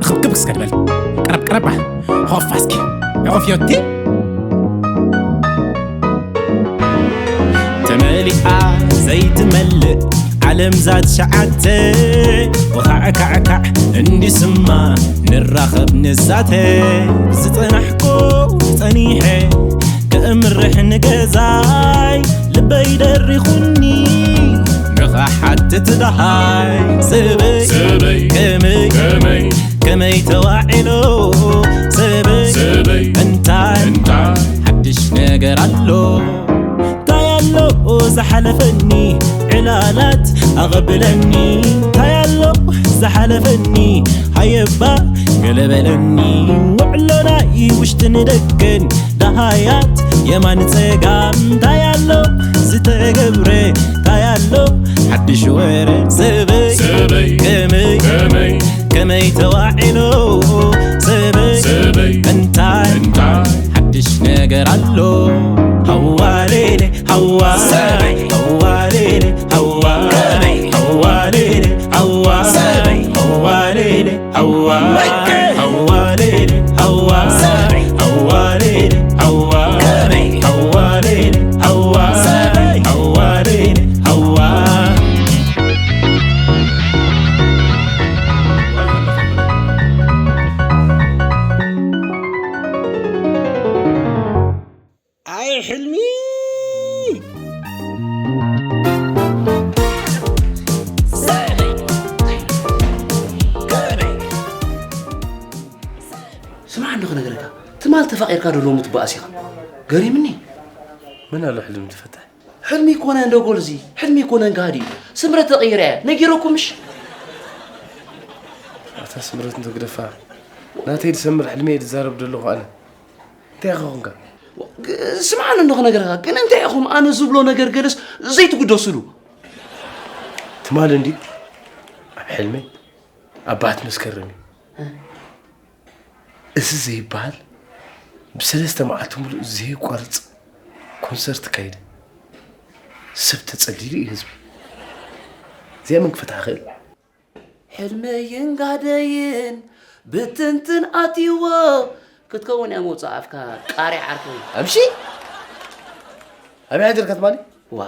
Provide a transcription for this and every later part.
ክብክብ እስከ ድበል። ቀረብ ቀረብ። ሆፋ እስኪ። ሆፍ ዮቲ። ተመሊኣ ዘይትመልእ ዓለም ዛት ሸዓተ። ወኻዕካዕካዕ እንዲስማ ንራኸብ ንዛተ። ዝጸናሕኩ ጸኒሐ ከእምርሕ ንገዛይ ልበይ ደሪኹኒ ንኽሓትት ደሃይ። ሰበይ ሰበይ ከመይ ከመይ ከመይ ተዋዒሎ ሰበይ ሰበይ እንታይ እንታይ ሓድሽ ነገር ኣሎ? እንታይ ኣሎ ዝሓለፈኒ ዕላላት ኣቐብለኒ? እንታይ ኣሎ ዝሓለፈኒ ሃየባ ገለበለኒ? ውዕሎ ናይ ውሽጥን ደገን ደሃያት የማን ጸጋም እንታይ ኣሎ ዝተገብረ እንታይ ኣሎ ሓድሽ ወረ ሰበይ ሰበይ ከመይ ከመይ ከመይ ተዋዒሎ ሰበይ ሰበይ እንታይ እንታይ ሓድሽ ነገር ኣሎ? ሃዋሌሌ ሃዋ ሰበይ ሃዋሌሌ ሃዋ ከመይ ሃዋሌሌ ሃዋ ሰበይ ሃዋሌሌ ሃዋ ሃዋሌሌ ሃዋ ሰበይ ሃዋሌሌ ሃዋ ከመይ ሃዋሌሌ ሃዋ ሰበይ ሃዋሌሌ ሃዋ። ኣይ ሕልሚ። ስማዕ እንዶ ክነግረካ፣ ትማል ተፋቒርካ ዶ ሎሚ ትበኣስ ኢኻ? ገሪምኒ። ምን ኣሎ ሕልሚ ትፈትሕ? ሕልሚ ይኮነን ዶ ጎልዚ፣ ሕልሚ ይኮነን ጋዲ። ስምረት ተቐይረ እየ፣ ነጊረኩምሽ። ኣታ ስምረት እንዶ ግደፋ። ናተይ ዝሰምር ሕልሚ እየ ዝዛረብ ዘለኹ ኣነ። እንታይ ኢኻ ኾንካ? ግ-፣ ስምዓኒ እንዶ ክነግረካ፣ ግን እንታይ ኢኹም ኣነ ዝብሎ ነገር ገለስ ዘይትግደስሉ? ትማል እንዲ ኣብ ሕልመይ ኣባት መስከረም እዩ። እዚ ዘይበሃል ብሰለስተ መዓልቲ ሙሉእ ዘይቋርጽ ኮንሰርት ካይደ። ሰብ ተጸሊሉ እዩ ህዝቢ። እዚኣ መን ክፈትሓ ክእል? ሕልመይን ጋህደይን ብትንትን ኣትይዎ ክትከውን እያ መውፅእ ኣፍካ ቃርያ ዓርከይ። ኣምሺ ኣበይ ሓዲርካ ትማሊ? ዋ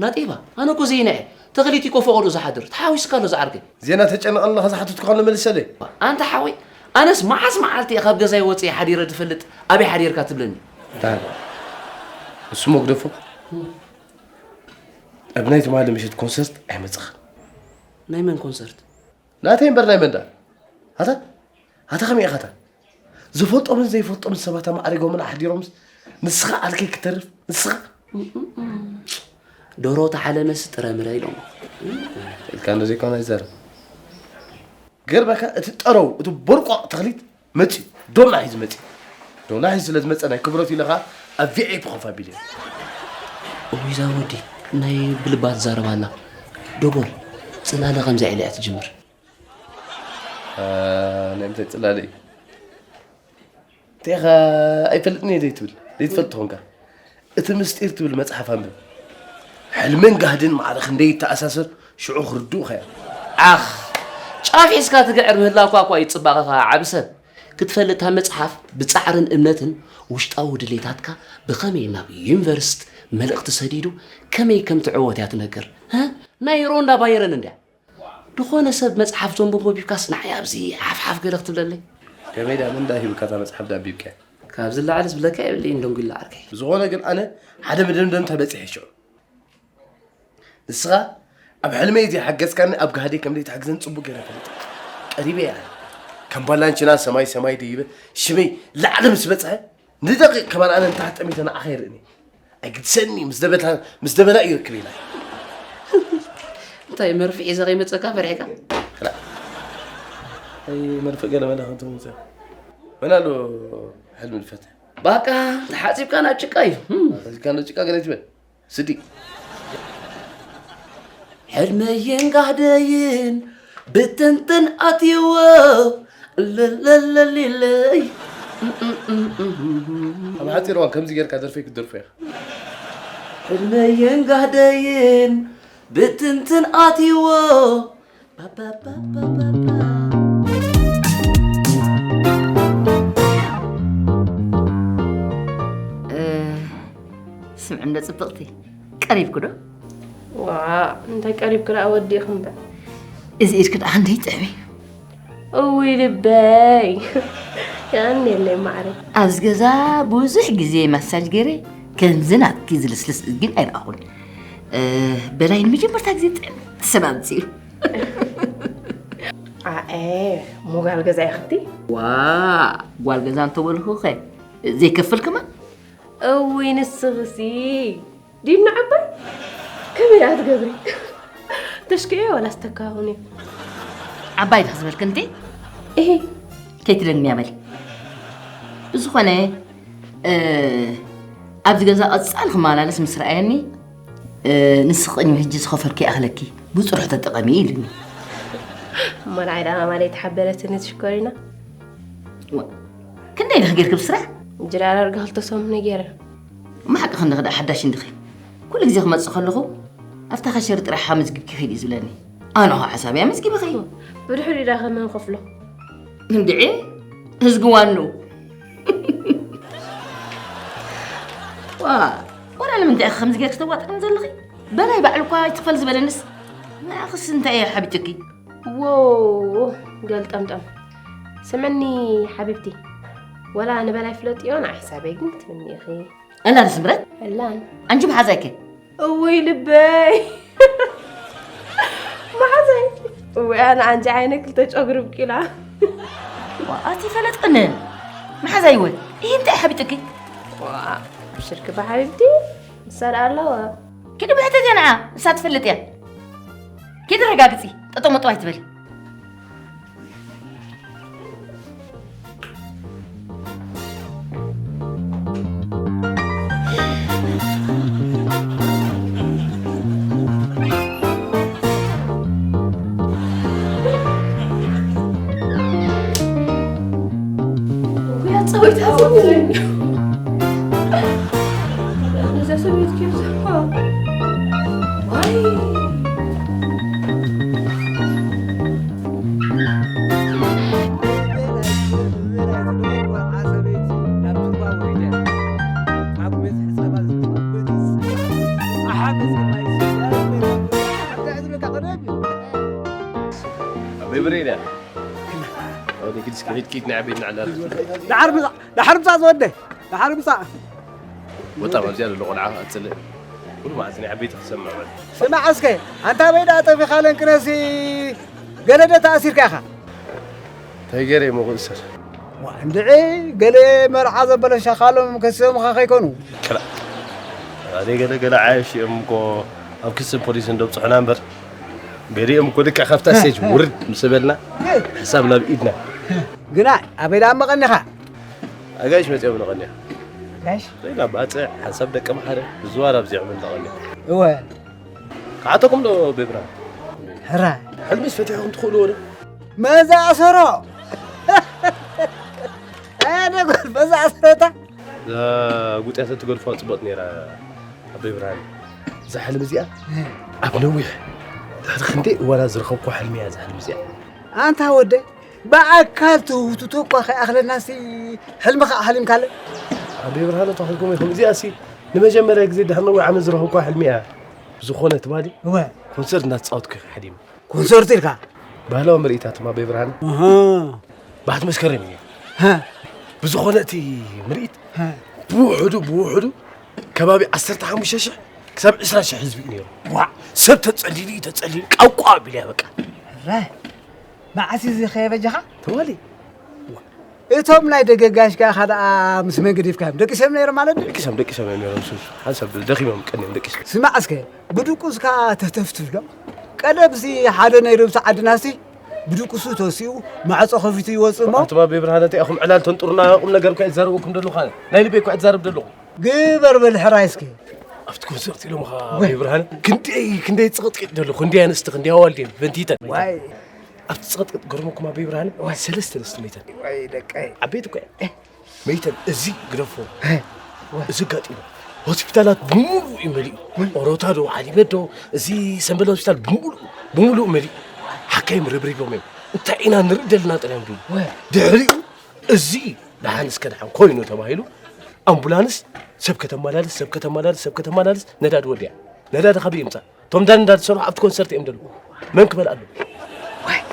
ናጤባ ኣነ እኮ ዘይንዐ ተኽሊት እኮ ፈቐዶ ዝሓድር ተሓዊስካ ኣሎ ዝዓርከይ። ዜና ተጨነቐ ኣለኻ ዝሓተትኩ ከሎ መልሰለይ። ኣንታ ሓወይ ኣነስ መዓስ መዓልቲ እየ ካብ ገዛይ ወፅየ ሓዲረ ዝፈልጥ ኣበይ ሓዲርካ ትብለኒ? ዳን እሱ መግደፎ ኣብ ናይ ትማሊ ምሽት ኮንሰርት ኣይመፅኻን። ናይ መን ኮንሰርት? ናተይ እምበር ናይ መን ደኣ? ኣታ ኣታ ከመይ ኢኻ እታ ዝፈልጦምን ዘይፈልጦምን ሰባት ኣማዕሪጎምን ኣሕዲሮምስ ንስኻ ዓርከይ ክትተርፍ ንስኻ? ዶሮ ተሓለመስ ጥረምረ ኢሎም። ኢልካ እንዶ ዘይኮነ ኣይዛረብ። ገርመካ እቲ ጠረው እቲ ቦርቋቕ ተኽሊት መፅዩ ዶና ሒዙ መፅዩ። ዶና ሒዙ ስለ ዝመፀ ናይ ክብረቱ ኢለ ኸዓ ኣብ ቪ ኣይ ፒ ኮፍ ኣቢለ። እውይ እዛ ወዲ ናይ ብልባ ትዛረብ ኣላ። ዶቦል ፅላለ ከምዛ ኢላ እያ ትጅምር። ናይ ምንታይ ፅላለ እዩ? እንታይ ኢኻ ኣይፈልጥን እየ ዘይትብል ዘይትፈልጥ ኾንካ። እቲ ምስጢር ትብል መፅሓፍ ኣንብብ። ሕልምን ጋህድን ማዕረ ክንደይ ይተኣሳሰር ሽዑ ክርድኡኻ እዮም። ዓኽ ጫፍ ሒዝካ ትግዕር ምህላውካ እኳ እዩ ፅባቐኻ ዓቢ ሰብ። ክትፈልጥ እታ መፅሓፍ ብፃዕርን እምነትን ውሽጣዊ ድሌታትካ ብኸመይ ናብ ዩኒቨርስት መልእኽቲ ሰዲዱ ከመይ ከም ትዕወት እያ ትነግር። ህ? ናይ ሮንዳ ባየርን እንድያ። ዝኾነ ሰብ መጽሓፍ ዘንብቦ ቢብካስ ንዓይ ኣብዚ ሓፍሓፍ ገለ ክትብለለይ? ከመይ ደኣ መን ደኣ ሂብካ እታ መጽሓፍ ደኣ ኣንቢብካያ? ካብዚ ንላዕሊ ዝብለካ የብለይን ደንጉላ ዓርከይ። ብዝኾነ ግን ኣነ ሓደ መደምደምታ በጺሐ ሽዑ። ንስኻ ኣብ ሕልመይ ዘይሓገዝካኒ ኣብ ጋህደይ ከም ዘይትሕግዘኒ ጽቡቕ ገይረ እፈልጥ። ቀሪበ እየ ኣነ። ከም ባላንቺና ሰማይ ሰማይ ደይበ ሽመይ ላዕሊ ምስ በጽሐ ንደቂቕ ከማን ኣነ ንታሕቲ ጠሚተ ንዓኻ ይርእን እየ። ኣይግድሰኒ ምስ ደበላ ምስ ደበላ እዩ ርክብ ኢላ። እንታይ መርፍእ ሒዘ ከይመፀካ ፈሪሕካ? ክላ ኣይ መርፍእ ገለ መለ ከምቲ ምውፅእ መን ኣሎ ሕልሚ ዝፈትሕ? ባቃ ተሓፂብካ ናብ ጭቃ እዩ። እም። ተሓፂብካ ናብ ጭቃ ገለ ትበል ስዲ። ሕልመይን ጋህደይን ብትንትን ኣትይዎ ለለለሊለይ። ኣብ ሓፂር እዋን ከምዚ ጌርካ ደርፈይ ክትደርፎ ኢኻ። ሕልመይን ጋህደይን ብትንትን ኣትይዎ። ባባባባባባ። እ፣ ስምዒ እንዶ ጽብቕቲ፣ ቀሪብኩ ዶ? ዋ፣ እንታይ ቀሪብኩ ደኣ ወዲእኹ እምበር። እዚ ኢድኪ ደኣ ክንደይ ጥዕም እዩ። እውይ ልበይ። የቐንየለይ ማዕረ። ኣብዚ ገዛ ብዙሕ ግዜ ማሳጅ ገይረ ከምዚ ናትኪ ዝልስልስ ግን ኣይረኣኹን። እ፣ በላይ ንመጀመርታ ግዜ ጥዕምቲ ሰብ ኣምጺኡ። ኣኤ፣ ሞጋል ገዛ ኢኽቲ? ዋ፣ ጓል ገዛ እንተበልኹኸ ዘይከፍል ከማን? እውይ ንስኽሲ ዲና ዓባይ ከመይ ደኣ ትገብሪ? ተሽክዮ ዋላ ስተካሁኒ? ዓባይ ድኽ ዝበልክንቲ? እሂ። ከይትደግምያ በሊ። ብዝኾነ፣ እ፣ ኣብዚ ገዛ ቀጻሊ ክመላለስ ምስ ረኣየኒ፣ እ፣ ንስኺ ቅድሚ ሕጂ ዝኸፈልኪ ይኣኽለኪ፣ ብጽሩሕ ተጠቐሚ ኢሉኒ። እሞ ንዓይ ደኣ ማማለይ ተሓበረትኒ ትሽኮሪና። ዋ፣ ክንደይ ኢልኺ ጌርኪ ብስራሕ? ጅራ ዳርጋ ክልተ ሰሙን ገይረ። እሞ ሓቂ ክንድኺ ደኣ ሓዳሽ እንድኺ። ኩሉ ግዜ ክመጽእ ከለኹ፣ ኣብታ ካሸሪ ጥራሕ ሓ መዝጊብኪ ኺዲ እዩ ዝብለኒ። ኣነ ኸ ሓሳበይ ኣመዝጊበ ኸይ? ብድሕሪኡ ደኣ ኸመን ከፍሎ? እንድዒ፣ ህዝጊ ዋኑ። ዋ፣ ወላ ንምንታይ ኢኺ ከምዚ ጌርኪ ተዋጥርኒ ዘለኺ? በላይ ባዕሉ እኳ ኣይትኽፈል ዝበለንስ። ንኣኽስ እንታይ እየ ሓቢጥኪ? ዎ፣ ገልጠምጠም። ስምዕኒ ሓቢብቲ፣ ወላ ንበላይ ፍለጥዮ፣ ንዓይ ሓሳበይ ግን ክትምኒ ኢኺ። ኣላ ንስምረት? ኣላን። ኣንቺ መሓዛይከ? እውይ ልበይ። መሓዛይ። እውይ ኣነ ኣንቺ ዓይነ ክልተ ጨጉሪ ብቂላ። ዋ፣ ኣቲ ፈለጥክኒ። መሓዛይ እውን። ይህ እንታይ ሓቢጥኪ? ዋ፣ ብሽርኪ ብሓቢብቲ፣ ንሳ ደኣ ኣለዋ። ኪዲ ብሕተት እያ ንዓ፣ ንሳ ትፈልጥ እያ። ኪዲ ረጋግጺ፣ ጠጠው መጠው ኣይትበሊ። ኣበይ ብሬዳ? ኣበይ ግድስ ከይድ ኪድ ናይ ዓበይት ንዓላ። ደሓር ምጻእ፣ ደሓር ምጻእ ዝወደ፣ ደሓር ምጻእ። ወጣ ኣብዚኣ ዘሎ ቆልዓ ኣጽልእ። ኩሉ መዓልቲ ናይ ዓበይቲ ክትሰምዕ በል። ስማዕ እስከ፣ ኣንታ በይዳ ጠፊኻለን ክነሲ ገለ ዶ ተኣሲርካ ኢኻ? እንታይ ገይረ እሞ ክእሰር? ዋ፣ እንድዒ ገለ መርዓ ዘበለሻኻሎም ከሲሶምኻ ከይኮኑ? ክላ-፣ ኣደ ገለ ገለ ዓየሽ እዮም እኮ ኣብ ክስን ፖሊስን ደብጽሑና እምበር። ገሊኦም እኮ ልክዕ ካብታ ስቴጅ ውርድ ምስ በልና ሕሳብ ናብ ኢድና። ግና ኣበይ ደኣ መቐኒኻ? ኣጋይሽ መጺኦም ንቐንያ። ጋይሽ? ኮይና ባጽዕ ሓንሳብ ደቂ መሓረ ብዝዋር ኣብዚዖም ንቐንያ። እወ። ክዓተኩም ዶ ቤብራ? ሕራ። ሕልሚስ ፈቲሕኩም ትኽእልዎ ዶ? መዛ ኣሰሮ። ኣነ ጓል መዛ ኣሰሮታ። እዛ ጉጥያት እትገድፎ ጽቡቕ ነይራ ኣቦይ ብርሃን። እዛ ሕልሚ እዚኣ ኣብ ነዊሕ ድሕሪ ክንደይ እዋና ዝረኸብኩ ሕልሚ እያ እዛ ሕልሚ እዚኣ። ኣንታ ወደይ፣ ብኣካል ትህውትቶ እኳ ከይኣኽለናሲ ሕልሚ ከኣ ሓሊምካለ። ኣቦይ ብርሃን፣ እንታይ ኾንኩም ኢኹም? እዚኣሲ ንመጀመርያ ግዜ ድሕሪ ነዊሕ ዓመት ዝረኸብኩ ሕልሚ እያ። ብዝኾነ ትማሊ እወ። ኮንሰርት እናተጻወትኩ ኢኻ ሓሊመ። ኮንሰርት ኢልካ? ባህላዊ ምርኢታት ድማ ኣቦይ ብርሃን። ኣሃ። ባህቲ መስከረም እዩ። ሃ። ብዝኾነ እቲ ምርኢት ሃ። ብውሕዱ፣ ብውሕዱ ከባቢ ዓሰርተ ሓሙሽተ ሽሕ ክሳብ ዕስራ ሽሕ ህዝቢ እዩ ነይሩ። ዋዕ! ሰብ ተጸሊሉ እዩ፣ ተጸሊሉ፣ ቃውቃው ኣቢሉ እያ በቃ። ረ፣ መዓስ እዩ እዚ ከየበጃኻ? ትማሊ። እቶም ናይ ደገ ጋሽ ከኣ ደኣ ምስ መን ገዲፍካዮም? ደቂሶም ነይሮም ማለት ድዩ? ደቂሶም፣ ደቂሶም እዮም ነይሮም። ሱስ፣ ሓንሳብ ደኺሞም ቀንዮም ደቂሶም። ስማዕ እስከ፣ ብድቁስካ ተተፍትፍ ዶ? ቀደምሲ ሓደ ናይ ርእሲ ዓድናሲ ብድቁሱ ተሲኡ ማዕጾ ከፊቱ ይወጽእ እሞ። ኣቱም ኣቦይ ብርሃነ፣ እንታይ ኢኹም ዕላል ተንጥሩና? ቁም ነገር እኮ እየ ዝዛረበኩም ዘለኹ ኣነ። ናይ ልበይ እኮ እየ ዝዛረብ ዘለኹ። ግበር በል ሕራይ እስኪ። ኣብቲ ኮንሰርት ኢሎምኻ ወይ። ኣቦይ ብርሃነ፣ ክንደይ፣ ክንደይ ጽቕጥቂጥ ዘለኹ፣ ክንደይ ኣንስቲ፣ ክንደይ ኣዋልድ እየን፣ ፈንቲተን። ዋይ። ኣብቲ ጽቕጥቅጥ ገርመኩም ኣቦይ ብርሃነ፣ ዋይ። ሰለስተ ኣንስቲ መይተን። ዋይ ደቀይ። ዓበይቲ እኮ እየን። መይተን፣ እዚ ግደፎ። እ፣ ወ- እዚ ኣጋጢሙ። ሆስፒታላት ብምሉኡ እዩ መሊኡ። ኦሮታ ዶ፣ ዓሊመት ዶ፣ እዚ ሰንበል ሆስፒታል ብምሉኡ፣ ብምሉኡ መሊኡ። ሓካይም ርብሪቦም እዮም። እንታይ ኢና ንርኢ ዘለና ጥራይ እዮም ዝብሉ። ድሕሪኡ እዚ ደሓን እስከ ደሓን ኮይኑ ተባሂሉ፣ ኣምቡላንስ ሰብ ከተመላልስ፣ ሰብ ከተመላልስ፣ ሰብ ከተመላልስ፣ ነዳዲ ወዲኣ። ነዳዲ ካበይ ይምጻእ? እቶም ዳን እንዳሰርሑ ኣብቲ ኮንሰርት እዮም ደለዉ። መን ክበልዓ ኣለዎ?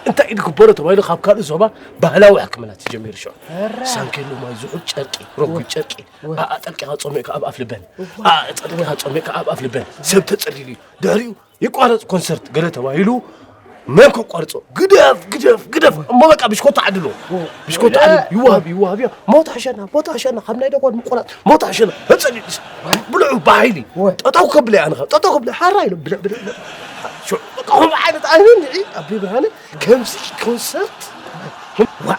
እንታይ እዩ ዝግበሮ ተባሂሉ ካብ ካልእ ዞባ ባህላዊ ሕክምና ተጀሚሩ ሽዑ። ሳንኬሎ ማይ ዝሑል ጨርቂ፣ ረጒድ ጨርቂ፣ ኣኣ ጠልቂኻ ጾሚእካ ኣብ ኣፍ ልበን። ኣኣ ጠልቂኻ ጾሚእካ ኣብ ኣፍ ልበን። ሰብ ተጸሊሉ እዩ። ድሕሪኡ ይቋረጽ ኮንሰርት ገለ ተባሂሉ መን ከቋርጾ? ግደፍ፣ ግደፍ፣ ግደፍ። እሞ በቃ ብሽኮታ ዓድሎ። ብሽኮታ ዓድሎ። ይዋሃብ፣ ይዋሃብ፣ ይዋሃብ። ሞት ሓሸና፣ ሞት ሓሸና። ካብ ናይ ደጓል ምቁራጽ ሞት ሓሸና። ተጸሊሉ ብልዑ ብሓይሊ። ጠጠው ከብለ ኣነ ጠጠው ከብለ ሓራ ኢሉ ብልዕ፣ ብልዕ፣ ብልዕ። ሽዑ በቃ ከምኡ ዓይነት ኣይነ ንዒ ኣቢ ብርሃነ ከምዚ ኮንሰርት። ዋ፣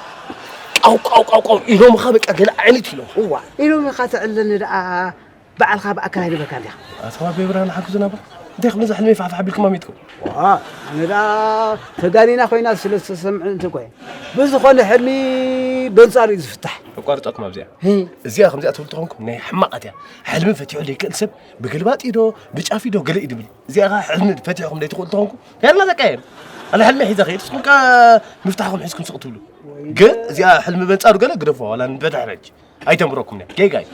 ቃው፣ ቃው፣ ቃው፣ ቃው ኢሎምኻ በቃ ገለ ዓይነት ኢሎም። እዋ፣ ኢሎም ኢኻ ተዕልለኒ ደኣ ባዕልኻ ብኣካል ኣይነበርካን ዲኻ? ኣቶ ኣቢ ብርሃነ ሓግዙና እባ። እንታይ ከም ነዛ ሕልመይ ፋሕፋሕ ኣቢልኩማ ሚትኩም? ዋ፣ ኣነ ደኣ ተጋኒና ኮይና ስለ ዝተሰምዐ እንተ ኮይ። ብዝኾነ ሕልሚ በንጻሩ እዩ ዝፍታሕ። ኣቋርጻኩም ኣብዚኣ። ህይ። እዚኣ ከምዚኣ ትብል ተኾንኩም ናይ ሕማቓት እያ። ሕልሚ ፈቲሑ ዘይክእል ሰብ ብግልባጥ ኢዶ፣ ብጫፍ ኢዶ ገለ እዩ ድብል። እዚኣ ኸዓ ሕልሚ ፈቲሕኩም ዘይትኽእሉ ተኾንኩም፣ ያላ ዘቃየም። ኣነ ሕልሚ ሒዘ ኸይድ፣ ንስኹም ከ ምፍታሕኩም ሒዝኩም ስቕ ትብሉ። ግን እዚኣ ሕልሚ በንጻሩ ገለ ግደፉ፣ ዋላ ንበድሕረጅ። ኣይተንብረኩም እያ። ጌጋ እዩ።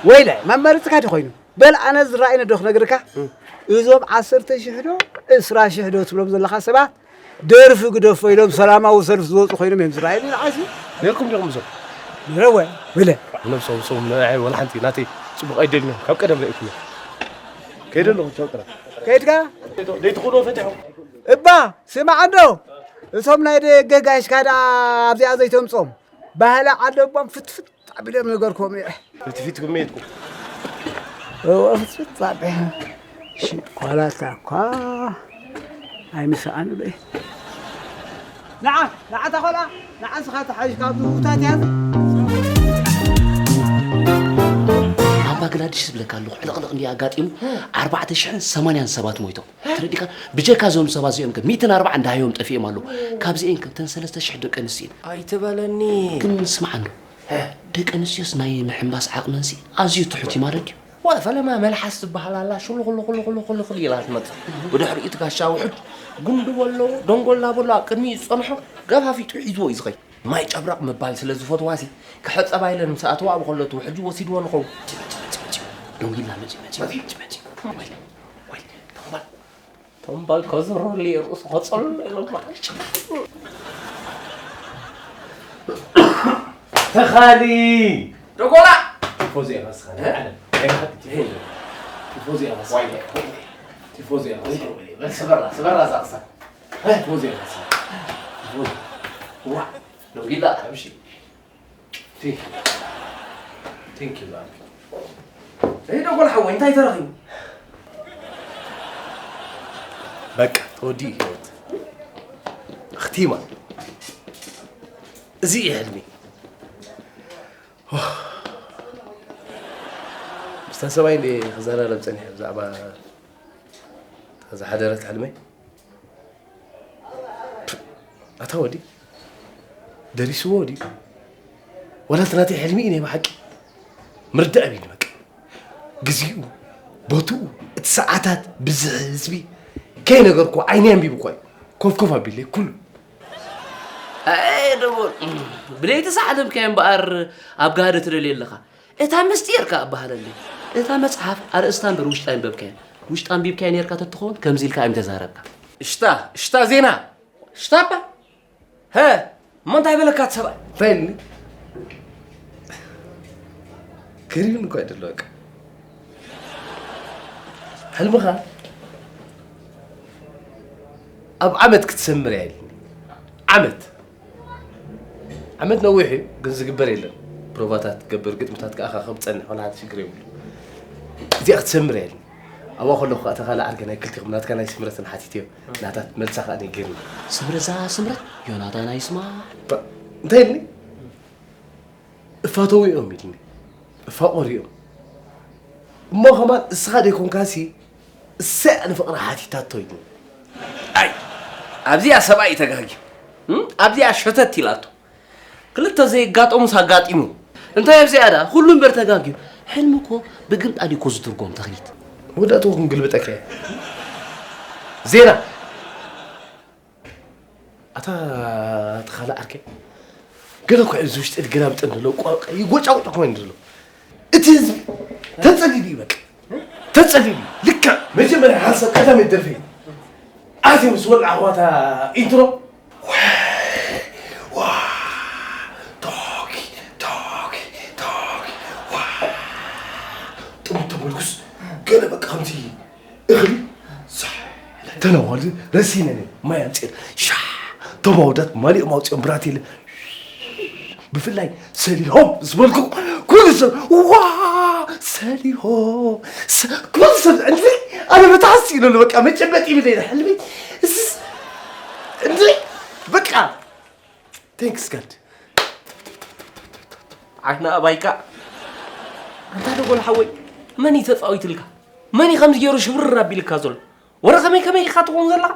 ወይለ፣ መመርጽካ ድዩ ኮይኑ? በል ኣነ ዝረኣይነ ዶ ክነግርካ? እዞም ዓሰርተ ሽሕ ዶ፣ ዕስራ ሽሕ ዶ ትብሎም ዘለኻ ሰባት ደርፊ ግደፎ ኢሎም ሰላማዊ ሰልፊ ዝወጹ ኮይኖም እዮም ዝረኣዩኒ ንዓይሲ። ነይርኩም ዲኹም እዞም? ነይረወ፣ ወይለ። ነብሶም፣ ሶም፣ ንዓይ ወላ ሓንቲ ናተይ ጽቡቕ ኣይደልዩን። ካብ ቀደም ርኢኩም እዮም። ከይደ ኣለኹ፣ ቻው ጥራሕ። ከይድካ? ዘይትኽእልዎ ፈቲሖም። እባ፣ ስማዕ እንዶ፣ እቶም ናይ ደገ ጋይሽካ ደኣ ኣብዚኣ ዘይተምጾም። ባህሊ ዓደቦም ፍትፍት ኣቢሎም ነገርኩም እየ። ፍትፊትኩም እየ ኢልኩም። እወ፣ ፍትፍት ኣቢሎም። እሺ፣ ቆላታ እኳ ኣይምሰኣን በይ። ንዓ፣ ንዓ እታ ቆልዓ፣ ንዓ ንስኻ ተሓይሽካ ኣብዚ ውታት ያዝ። ኣባ ግላዲሽ ዝብለካ ኣለኹ፣ ዕልቕልቕ እንድዩ ኣጋጢሙ፣ ኣርባዕተ ሽሕን ሰማንያን ሰባት ሞይቶም። ተረዲእካ? ብጀካ እዞም ሰባት እዚኦም ከ ሚእትን ኣርባዓን ደሃዮም ጠፊኦም ኣለዉ። ካብዚኤን ከ እተን ሰለስተ ሽሕ ደቂ ኣንስትዮ እየን። ኣይትበለኒ። ግን ስማዕ እንዶ፣ እ። ደቂ ኣንስትዮስ ናይ ምሕንባስ ዓቕመንሲ ኣዝዩ ትሑት እዩ ማለት ድዩ? ዋ፣ ፈለማ መልሓስ ትበሃል ኣላ፣ ሽሉኹሉኹሉኹሉኹሉ ኢላ ትመጽእ። ብድሕሪኡ እቲ ጋሻ ውሑድ፣ ጉንዲ በሎ፣ ደንጎላ በሎ፣ ኣብ ቅድሚኡ ዝጸንሖ ገፋፊጡ ሒዝዎ እዩ ዝኸይድ። ማይ ጨብረቕ ምባል ስለ ዝፈትዋሲ፣ ክሕጸባ ኢለን ምስ ኣተዋ፣ ኣብ ከሎ እቲ ውሕጅ ወሲድዎ ንኸውን። መጺኡ፣ መጺኡ፣ መጺኡ፣ መጺኡ። ደንጊላ መጺኡ፣ መጺኡ፣ መጺኡ፣ መጺኡ። ወይ፣ ወይ፣ ተንባል፣ ተንባል ከዝረሉ እየ ርእሱ ከጸሉ ኢሎም መዓል። ተኻሊ! ደጎላ! ቲፎዞ ኢኻ ንስኻ፣ ናይ ዓለም። ናይ ብሓቂ ቲፎዞ። ቲፎዞ ኢኻ ንስኻ። ዋይ፣ ዋይ፣ ዋይ። ቲፎዞ ኢኻ ንስኻ። ዋይ፣ ዋይ፣ ዋይ። ስበራ፣ ስበራ እዛ ክሳድ። ቲፎዞ ኢኻ ንስኻ። ቲፎዞ። ዋ! ደንጊላ። ኣምሺ። Thank you. Thank you, Zach. እይ፣ ደጎል ሓወይ፣ እንታይ ተረኺቡ? በቃ፣ ተወዲኡ ህይወት። ኣኽቲማ። እዚ እዩ ሕልሚ። ምስታ ሰብኣይ እንድየ ክዘራረብ ጸኒሐ ብዛዕባ እታ ዝሓደረት ሕልመይ። ኣታ ወዲ፣ ደሪስዎ ድዩ? ዋላ እቲ ናተይ ሕልሚ እዩ ናይ ብሓቂ? ምርዳእ ኣቢኒ በቃ። ግዜኡ፣ ቦትኡ፣ እቲ ሰዓታት፣ ብዝሒ ህዝቢ፣ ከይነገርኩ ዓይነይ ኣንቢብኳ እዩ። ኮፍኮፍ ኣቢለይ ኩሉ። ኣይ ደቦል፣ ብለይቲ ዝሓለምካዮ እምበኣር ኣብ ጋህዲ ትደልዮ ኣለኻ። እታ ምስጢር ከኣ ኣበሃለለይ። እታ መጽሓፍ ኣርእስታ እምበር ውሽጣ ኣይንበብካያን። ውሽጣ ኣንቢብካያ ኔርካ ተትኸውን ከምዚ ኢልካ ኣይምተዛረብካ። እሽታ፣ እሽታ ዜና። እሽታ እባ። ሀ፣ እሞ እንታይ በለካ እቲ ሰብኣይ? እንታይ ኢልኒ? ገሪሙኒ እኮ እዩ ዘሎ በቃ። ሕልምኻ ኣብ ዓመት ክትሰምር እያ ኢልኒ። ዓመት። ዓመት ነዊሕ እዩ፣ ግን ዝግበር የለን። ፕሮቫታት ክትገብር፣ ግጥምታት ክኣኻኽብ ጸንሕ፣ ዋላ ሓንቲ ሽግር የብሉ። እዚኣ ክትሰምር እያ ኢልኒ። ኣብኣ ከለኹ ከኣ እታ ካልእ ዓርከይ ናይ ክልቲኹም ናትካ ናይ ስምረትን ሓቲተዮ። ናታ መልሳ ከኣ ነጊርኒ። ስምረት፣ እዛ ስምረት? ዮናታን ኣይስማ። ባ-፣ እንታይ ኢልኒ? እፋተው እዮም ኢልኒ። እፋቆር እዮም። እሞ ከማን እስኻ ደይኮንካሲ እሰይ ኣነ ፍቕሪ ሓቲታቶ ኢልኒ። ኣይ፣ ኣብዚኣ ሰብኣይ እዩ ተጋግዩ። እም? ኣብዚኣ ሸተት ኢላቶ። ክልተ ዘይጋጠሙስ ኣጋጢሙ። እንታይ ኣብዚኣ ደኣ? ኩሉ እምበር ተጋግዩ። ሕልሚ እኮ ብግምጣል እዩ እኮ ዝትርጎም። ተኽሊት፣ መወዳእትኡ ክንግልብጠካ እየ። ዜና፣ ኣታ ተኻለ ዓርከይ፣ ገለ እኮ እዚ ውሽጢ ገላብጥ እንድሎ፣ ቋንቋ ይጎጫጉጭ እኮ እንድሎ። እቲ ህዝቢ ተጸሊሉ እዩ በቃ። ተጸሊሉ እዩ። ልክዕ መጀመርያ ሓንሳብ ቀዳመይቲ ደርፊ ኣትዮም ምስ ወልዓ ኣሕዋታ ኢንትሮ። ዋ፣ ቶኪ፣ ቶኪ፣ ቶኪ፣ ዋ። ጥሙት ተመልኩስ ገለ በቃ ከምዚ እኽሊ ሳሕ ተነዋሉ ረሲነን ማይ ኣምፅኤን ሻ ተማውዳት ማሊኦም ኣውፅኦም ብራቴለ ብፍላይ ሰሊሆም ዝበልኩ ኩሉ ሰብ ዋ ሰሊሆ ስ- ኩሉ ሰብ እንዲ ኣነ መታሓስ ኢሉ በቃ መጨበጥ ይብል ሕልሚ እስ- እንዲ በቃ thanks God። ዓይና ኣባይካ። ኣንታ ደጎል ሓወይ፣ መን እዩ ተጻዊትልካ? መን እዩ ከምዚ ገይሩ ሽብርር ኣቢልካ ዘሎ? ወረ ከመይ ከመይ ኢኻ ትኸውን ዘለኻ?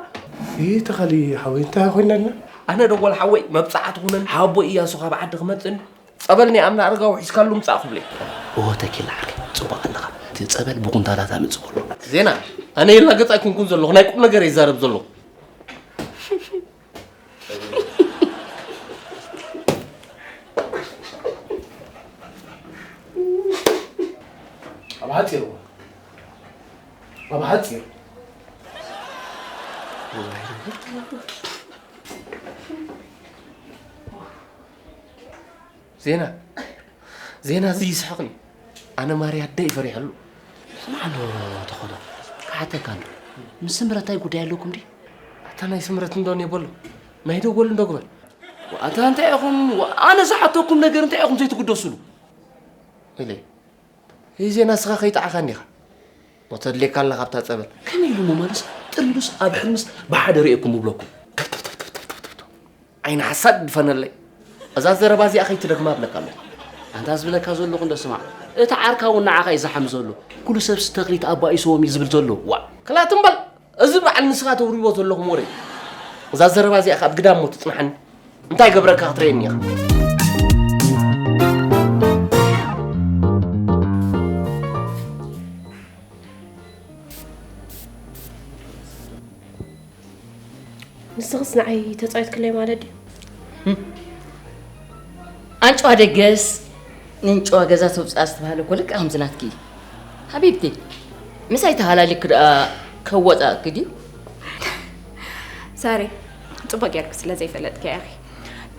ይህ ተኻሊ ሓወይ እንታይ ኮይና ኣልና? ኣነ ደጎል ሓወይ መብጻዓ ትኹነን ሓቦ እያሱ ካብ ዓዲ ክመጽእን ጸበል ናይ ኣምና ኣረጋዊ ሒዝካሉ ምጻእ ክብለይ። ኦ ተኪላ ዓርከይ ጽቡቕ ኣለኻ። እቲ ጸበል ብኩንታላት ኣምጽእ በሎ። ዜና ኣነ የላገጽ ኣይኮንኩን ዘለኹ ናይ ቁም ነገር ይዛረብ ዘለኹ። ኣብ ሓጺሩ ኣብ ሓጺሩ ዜና ዜና እዚ ይስሕቕኒ ኣነ ማርያ ኣደ ይፈሪሐሉ። ስማዕ ኣሎ ተኾዶ ክሓተካ ኣሎ ምስ ስምረታይ ጉዳይ ኣለኩም ዲ ኣታ ናይ ስምረት እንዶ የበሎ ናይ ደጎል እንዶ ግበር ኣታ እንታይ ኢኹም ኣነ ዝሓተኩም ነገር እንታይ ኢኹም ዘይትግደሱሉ ኢለ እዚ ዜና ስኻ ከይጣዕኻ እንዲኻ ወተድሌካ ኣላ ካብታ ጸበል ከመይ ኢሉ ሞ ማለስ ጥሪሉስ ኣብ ሕልምስ ብሓደ ርእየኩም እብለኩም ዓይኒ ሓሳድ ድፈነለይ። እዛ ዘረባ እዚኣ ከይትደግማ እብለካ ኣለኹ። ኣንታ ዝብለካ ዘለኹ እንዶ ስማዕ። እቲ ዓርካ እውን ንዓኻ እዩ ዝሓሚ ዘሎ። ኩሉ ሰብሲ ተኽሊት ኣባኢስዎም እዩ ዝብል ዘሎ። ዋእ! ክላት እምበል! እዚ በዓል ንስኻ ተውርይዎ ዘለኹም ወረ እዩ። እዛ ዘረባ እዚኣ ከኣ ብግዳም እሞ ትጽንሓኒ። እንታይ ገብረካ ክትርእየኒ ኢኻ? ንስኽስ ንዓይ ተጻዊትክለይ ማለት ድዩ? ኣንጭዋ ደገስ ንንጭዋ ገዛ ተውፅኣ ዝተባህለ እኮ ልክዕ ከምዚ ናትኪ እዩ። ሓቢብቲ፣ ምሳይ ተሃላሊኪ ደኣ ከወፃእኪ ድዩ? ሳሪ፣ ፅቡቅ ጌርኪ ስለ ዘይፈለጥኪ ኢኺ።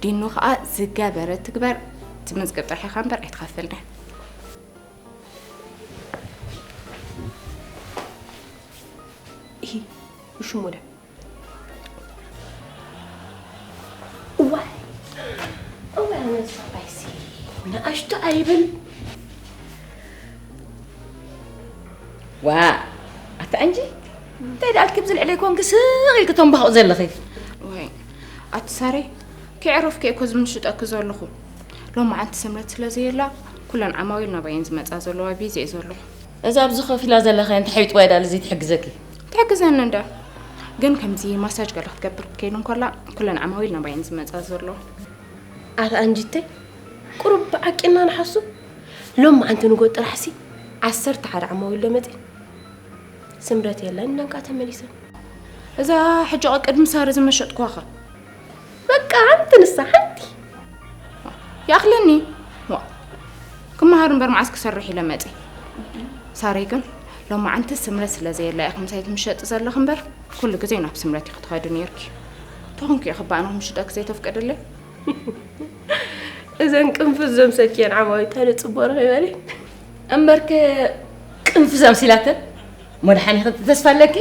ዲኑ ከዓ ዝገበረ ትግበር፣ ትምዝግብ ጥራሕ ኢኻ እምበር ኣይትኸፍልን። እሂ፣ እሹ ሞዳ። እዋይ፣ እዋይ፣ ኣነ ዝሰባይሲ ንኣሽቱ ኣይብል። ዋ፣ ኣታ ኣንጂ፣ እንታይ ደኣልኪ ብዚ ልዕለይ ኮንኪ ስቕ ኢልኪ ተንባኽቑ ዘለኺ? ወይ፣ ኣቲ ሳሬ፣ ከየዕረፍኩ እየ እኮ ዝምሽጠኪ ዘለኹ። ሎማዓንቲ ስምረት ስለ ዘየላ፣ ኩለን ዓማዊል ናባየን ዝመጻ ዘለዋ ቢዚ እየ ዘለኹ። እዛ ኣብዚ ኮፍ ኢላ ዘለኺ እንታይ ሓቢጥዋ እያ ደኣ ዘይትሕግዘኪ? ትሕግዘኒ እንዳ። ግን ከምዚ ማሳጅ ገለ ክትገብር ከይሉ እንከላ፣ ኩለን ዓማዊል ናባየን ዝመጻ ዘለዋ። ኣታ ኣንጂተይ፣ ቁሩብ ብዓቂና ንሓሱ። ሎማዓንቲ ንጎ ጥራሕሲ ዓሰርተ ሓደ ዓማዊል ዶ መጺ? ስምረት የለን፣ ነንካ ተመሊሰን። እዛ ሕጂ ቅድሚ ሳሪ ዝመሸጥኳኸ? በቃ፣ ሓንቲ ንሳ፣ ሓንቲ። ይኣኽለኒ። ዋ። ክመሃር እምበር መዓስ ክሰርሕ ኢለ መጺ። ሳሪ ግን፣ ሎማዓንቲ ስምረት ስለ ዘየላ ኢኺ ምሳይ ትምሸጢ ዘለኺ እምበር፣ ኩሉ ግዜ ናብ ስምረት ኢኺ ትኸዲ ነይርኪ። ተኾንኪ ኢኺ እባ ኣነ ክምሽጠኪ ዘይተፍቅድለይ? እዘን ቅንፍዝ ዘምሰልክየን ዓማዊል እንታይ ንጽቦ ረኺበን? እምበርከ ቅንፍዝ ኣምሲላተን መድሓኒኺ ተስፋ ኣለኪ?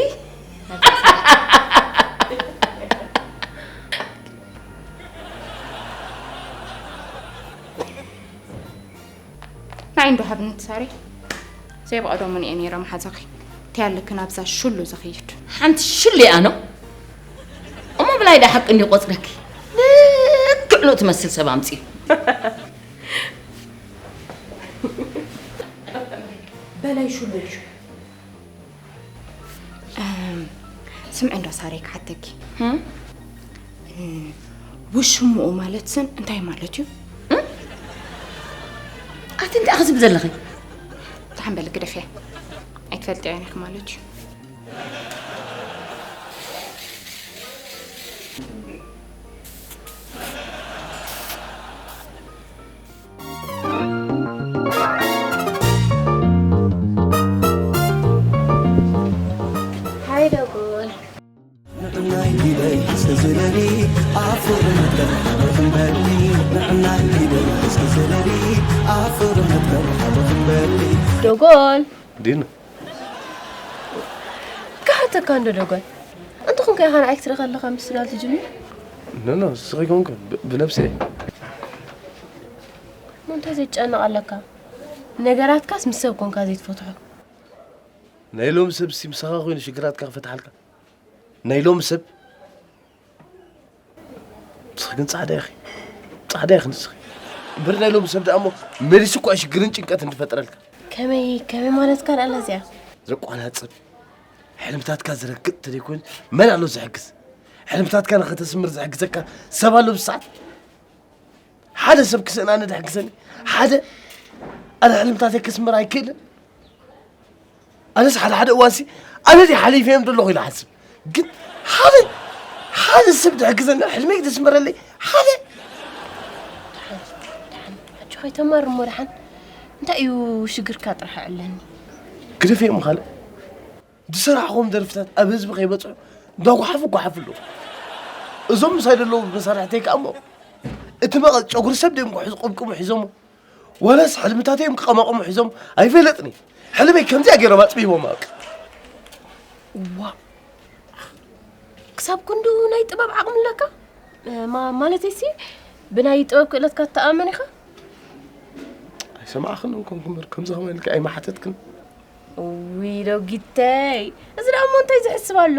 ንዓይ እንዶ ሃብኒ ትሳሪ። ዘይብቐደሙን እየ ነይረ መሓዛኺ። እንታይ ኣለኪ ናብዛ ሽሉ ዝኽይድ? ሓንቲ ሽሉ እያ ነው? እሞ ብላይ ዳ ሓቂ እንዲ ቆጽረኪ? ልክዕ ንኡ ትመስል ሰብ ኣምጺኡ። በላይ ሽሉ እዩ። እም፣ ስምዒ እንዶ ሳሬ ክሓተኪ። እም? እ፣ ውሽምኡ ማለት ስን እንታይ ማለት እዩ? እም? ኣቲ እንታይ ኢኺ ዝብል ዘለኺ? ኣንበል ግደፍያ። ኣይትፈልጥያን ኢኺ ማለት እዩ። ሃይ ደጎል። ንዕናይ ዲበይ እስኪ ዝለሊ ኣፍር መትከል ሓበኽም በሊ። ንዕናይ ዲበይ እስኪ ዝለሊ ኣፍር መትከል ሓበኽም በሊ። ዶጎል። ዲኑ። ክሓተካ እንዶ ዶጎል። እንተኾንካ ኢኻ ንዓይ ክትርኢ ከለኻ ምስ ስጋ ትጅምር? ኖ፣ ኖ፣ ንስኺ ኮንኩ ብ-፣ ብነብሰይ። እሞ እንታይ ዘጨንቕ ኣለካ? ነገራትካስ ምስ ሰብ ኮንካ ዘይትፈትሖ። ናይ ሎሚ ሰብሲ ምሳኻ ኮይኑ ሽግራትካ ክፈትሓልካ። ናይ ሎሚ ሰብ ንስኺ ግን ጻዕዳ ኢኺ። ጻዕዳ ኢኺ ንስኺ። እምበር ናይ ሎሚ ሰብ ደኣ እሞ መሊሱ እኳ ሽግርን ጭንቀትን ትፈጥረልካ። ከመይ፣ ከመይ ማለትካ ደኣ እዚኣ? ዘቋናጽብ፣ ሕልምታትካ ዝረግጥ ተደይኮይኑ መን ኣሎ ዝሕግዝ? ሕልምታትካ ንኸተስምር ዝሕግዘካ ሰብ ኣሎ ብሰዓት? ሓደ ሰብ ክስእናኒ ድሕግዘኒ? ሓደ ኣነ ሕልምታተይ ክስምር ኣይክእልን? ኣነስ ሓደ ሓደ እዋንሲ ኣነ ድየ ሓሊፈዮም ዘለኹ ኢለ ሓስብ። ግን ሓደ፣ ሓደ ሰብ ድሕግዘኒ፣ ሕልመይ ክተስምረለይ ሓደ። ደሓን፣ ደሓን፣ ሕጂ ከይተማር እሞ ደሓን። እንታይ እዩ ሽግርካ ጥራሕ ኣዕለኒ። ግደፈ እሞ ካልእ። ዝሰራሕኹም ደርፍታት ኣብ ህዝቢ ከይበጽሑ እንዳጓሓፉ ጓሓፉ ኣለዉ። እዞም ምሳይ ዘለዉ መሳርሕተይ ከኣ እሞ እቲ መቐ-፣ ጨጉሪ ሰብ ድዮም ክሕዙ ቅብቅቡ ሒዞሞ? ዋላስ ሕልምታተይ እዮም ክቐማቕሙ ሒዞም? ኣይፈለጥን እየ። ሕልመይ ከምዚኣ ገይሮም ኣጽቢቦም በቃ። ዋእ! ክሳብ ክንድኡ ናይ ጥበብ ዓቕሚ ኣለካ? ማ-፣ ማለተይሲ ብናይ ጥበብ ክእለትካ ትተኣመን ኢኻ? ኣይሰማዕኽን እንኮንኩ እምበር፣ ከምዚ ከማይ ኢልኪ ኣይመሓተትክን። እውይ ዶጊተይ፣ እዚ ደኣ እሞ እንታይ ዝሕስብ ኣሎ?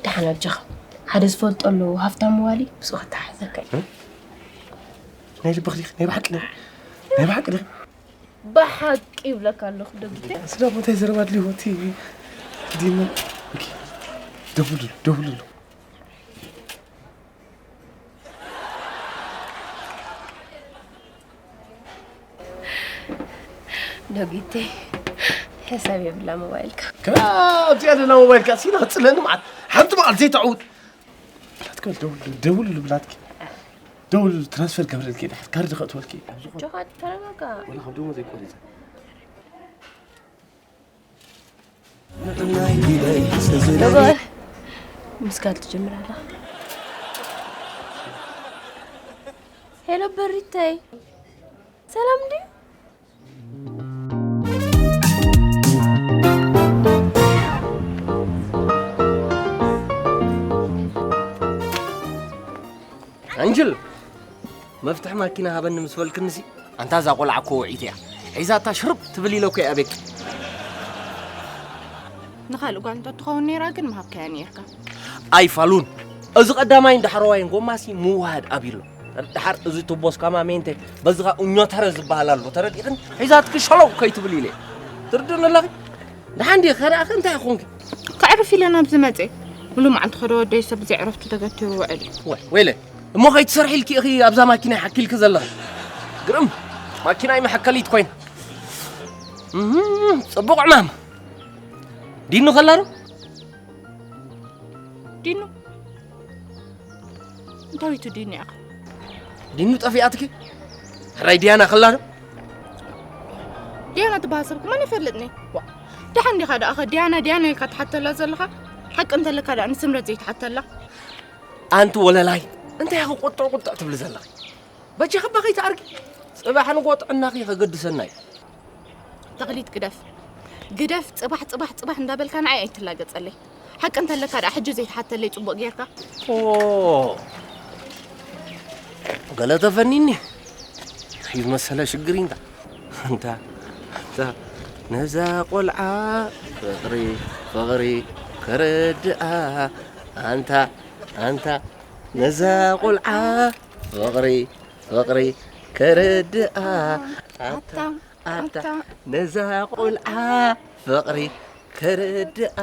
ደሓን ኣጆኻ፣ ሓደ ዝፈልጦ ኣሎ ሃፍታም መዋሊ፣ ምስኡ ከተሓሕዘካ እዩ። እ? ናይ ልብኺ ዲኺ? ናይ ብሓቂ ዲኺ? ናይ ብሓቂ ዲኺ? ብሓቂ ይብለካ ኣለኹ ዶጊተይ። እዚ ደኣ እሞ እንታይ ዘረባ ኣድልይዎ? እቲ ዲመን፣ ኦኬ። ደውልሉ፣ ደውልሉ። ዶጊተይ፣ ሕሳብ የብላ ሞባይልካ። ከ-፣ ኣብዚኣ ዘላ ሞባይልካ ሲና ክጽለኒ መዓት። ሓንቲ መዓልቲ ዘይተዕውት። ብላትኪ በል፣ ደውል-፣ ደውልሉ ብላትኪ። ደውልሉ፣ ትራንስፈር ገብረልኪ፣ ድሓር ካርድ ከእትወልኪ። ጆኻ፣ ተረጋጋ። ወላ ካብ ደሞ ዘይቆሪጸ። ዶጎል፣ ምስጋል ትጅምር ኣላ። ሄሎ በሪተይ፣ ሰላም ድዩ? ኣንጅል፣ መፍትሒ ማኪና ሃበኒ ምስ በልክንሲ፣ ኣንታ እዛ ቆልዓ እኮ ውዒት እያ። ሒዛታ ሽርብ ትብል ኢለ እኮ እየ ኣቤኪ። ንኻልእ ጓል እንተትኸውን ነይራ ግን ምሃብካያ ነይርካ። ኣይፋሉን። እዚ ቀዳማይን ዳሕረዋይን ጎማሲ ምውሃድ ኣብዩሎ። ድሓር እዚ ቱቦ እስካማሜንቴ፣ በዚ ኸኣ ኡኞተረ ዝበሃል ኣሎ። ተረዲእኽን? ሒዛትኪ ሸለው ከይትብል ኢለ እየ። ትርድእኒ ኣለኺ? ደሓን ድየ? ከዳእኺ እንታይ ኮንኪ? ከዕርፍ ኢለ ናብዚ መጽየ። ሙሉእ መዓልቲ ከደ ወደይ ሰብ ብዘይ ዕረፍቱ ተገቲሩ ውዕል እዩ። ወይ፣ ወይለ፣ እሞ ከይትሰርሒ ኢልኪ ኢኺ ኣብዛ ማኪና ይሓኪልኪ ዘለኺ። ግርም፣ ማኪናይ መሐከሊት ኮይና። እህም፣ ጽቡቕ ዕማም። ዲኑ ከላ ዶ? ዲኑ? እንታይ እዩ እቲ ዲኑ ያኸ? ዲኑ ጠፊኣትኪ? ሕራይ ዲያና ከላ ዶ? ዲያና ትበሃል ሰብ ከማን ይፈልጥኒ። ዋ፣ ደሓን ዲኻ ደኣ ኸ ዲያና፣ ዲያና ኢልካ ትሓተላ ዘለኻ? ሓቂ እንተለካ ደኣ ንስምረት ዘይትሓተላ? ኣንቲ ወለላይ፣ እንታይ ኢኺ ቁጥዕ ቁጥዕ ትብሊ ዘለኺ? በጃኺ እባ ከይትኣርጊ። ጽባሕ ንግሆ ጥዕናኺ ከገድሰና እዩ። ተኽሊት ግደፍ። ግደፍ፣ ጽባሕ፣ ጽባሕ፣ ጽባሕ እንዳበልካ ንዓይ ኣይትላገጸለይ። ሓቂ እንተለካ ደኣ ሕጂ ዘይትሓተለይ ጽቡቕ ጌርካ። ኦ፣ ገለ ተፈኒኒ። እንታይ ዝመሰለ ሽግር እንታ። እንታ፣ እንታ፣ ነዛ ቆልዓ ፍቕሪ፣ ፍቕሪ ከረድኣ። ኣንታ፣ ኣንታ፣ ነዛ ቆልዓ ፍቕሪ፣ ፍቕሪ ከረድኣ። ኣታ፣ ኣታ፣ ኣታ፣ ኣታ፣ ነዛ ቆልዓ ፍቕሪ ከረድኣ።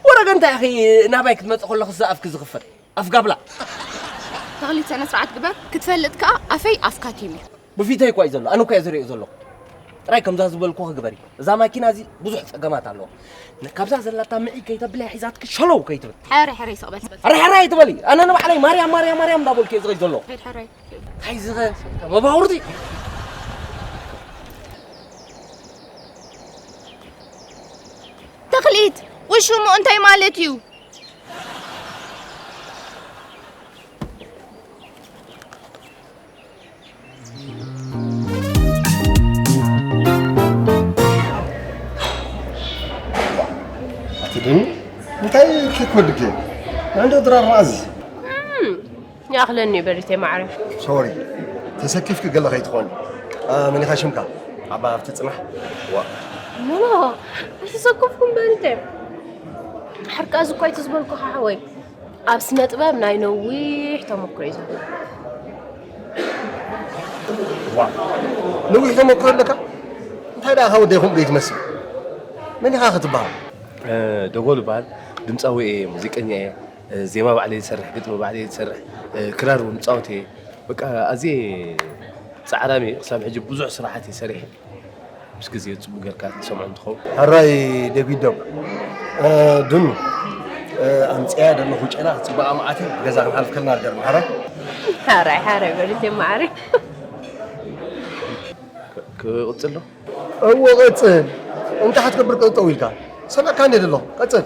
ወረገ እንታይ ኢኺ ናባይ ክትመጽእ ከለኹ ዝኣፍኪ ዝኽፈት? ኣፍ ጋብላ። ተኽሊት፣ ስነ ስርዓት ግበር። ክትፈልጥ ከኣ ኣፈይ ኣፍካ ቲም እዩ። ብፊተይ እኳ እዩ ዘሎ። ኣነ እኳ እየ ዝርእዮ ዘለኹ። ጥራይ ከምዛ ዝበልኩ ክግበሪ። እዛ ማኪና እዚ ብዙሕ ጸገማት ኣለዎ። ካብዛ ዘላታ ምዒ ከይተብልያ ሒዛትክ ሸለው ከይትብል። ሕራይ ሕራይ ስቕ በል። ሕራይ ሕራይ ኣይትበሊ። ኣነ ንባዕለይ ማርያም ማርያም ማርያም እንዳበልኩ እየ ዝኸይድ ዘሎ። ሕራይ ሕራይ። እንታይ ዝኸ መባውርቲ? ተኽሊት፣ ውሽሙ እንታይ ማለት እዩ? ኣቲ ደኒ እንታይ ኬክ ወድክ እንዶ ድራር ራዚ ይኣኽለኒ በሪተይ ማዕረ። ሶሪ ተሰኪፍክ ገለ ከይትኾኒ። መኒኻ ሽምካ? ዓባ ኣብቲ ፅናሕ። ዋ ኖ ኣይተሰከፍኩም በሪተይ። ሓርቃ እዚ እኳ ኣይትዝበልኩ ሓወይ ኣብ ስነ ጥበብ ናይ ነዊሕ ተመክሮ እዩ ዘሎ። ዋ ነዊሕ ተመክሮ ኣለካ? እንታይ ደኣ ወደይ ከምኡ ዘይትመስል? መን ኢኻ ክትበሃል? ደጎል ይበሃል። ድምፃዊ እየ፣ ሙዚቀኛ እየ። ዜማ ባዕለይ ዝሰርሕ፣ ግጥሚ ባዕለይ ዝሰርሕ፣ ክራር እውን እፃወት እየ። በቃ ኣዝየ ፃዕራም እየ። ክሳብ ሕጂ ብዙሕ ስራሓት እየ ሰሪሐ። ምስ ግዜ ፅቡቅ ጌርካ ትሰምዖ እንትኸውን። ሕራይ ደጉዶም ድኑ ኣምፅያ ዘለኹ ጨና ክፅበቃ መዓት ገዛ ክንሓልፍ ከልና ርገር ማሕራ ሓራይ ሓራይ በልት ማዕሪ ክቕፅል ዶ? እዎ ቀፅል። እንታይ ክትገብር ጠጠው ኢልካ ሰምዕካ እንዴ ዘለኹ ቀፅል።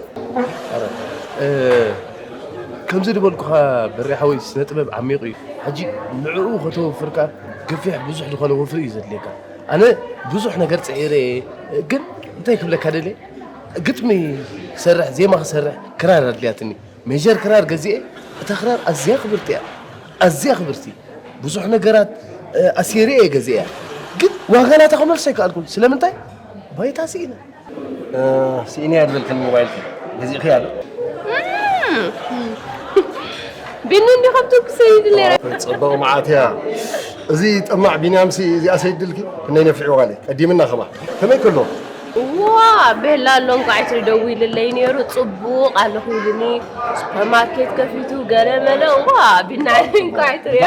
ከምዚ ዝበልኩኻ በሪ ሓወይ ስነ ጥበብ ዓሚቑ እዩ። ሕጂ ንዕኡ ከተወፍርካ ገፊሕ ብዙሕ ዝኾነ ወፍሪ እዩ ዘድልየካ። ኣነ ብዙሕ ነገር ፅዒረ እየ፣ ግን እንታይ ክብለካ ደልየ፣ ግጥሚ ክሰርሕ፣ ዜማ ክሰርሕ ክራር ኣድልያትኒ። ሜጀር ክራር ገዚኤ፣ እታ ክራር ኣዝያ ክብርቲ እያ፣ ኣዝያ ክብርቲ። ብዙሕ ነገራት ኣሲረ እየ ገዚኤያ፣ ግን ዋጋ ናታ ክመልሶ ኣይከኣልኩን። ስለምንታይ? ባይታ ስኢነ። ስኢነ እያ ዝበልክኒ ሞባይልኪ ገዚእኺ ኣሎ ቢኒ እንዲ ከምቱ ክሰይድ ነራ ጽቡቕ መዓት እያ። እዚ ጠማዕ ቢንያምሲ እዚኣ ሰይድልኪ ክንደይ ነፊዕዋ ቀዲምና ከማ ከመይ ከሎ ዋ ቤላ ኣሎ እንኳ ኣይትሪ ደዊልለይ ነይሩ ጽቡቕ ኣለኹ ኢሉኒ ሱፐርማርኬት ከፊቱ ገለ መለ ዋ ቢና እንኳ ኣይትሪዮ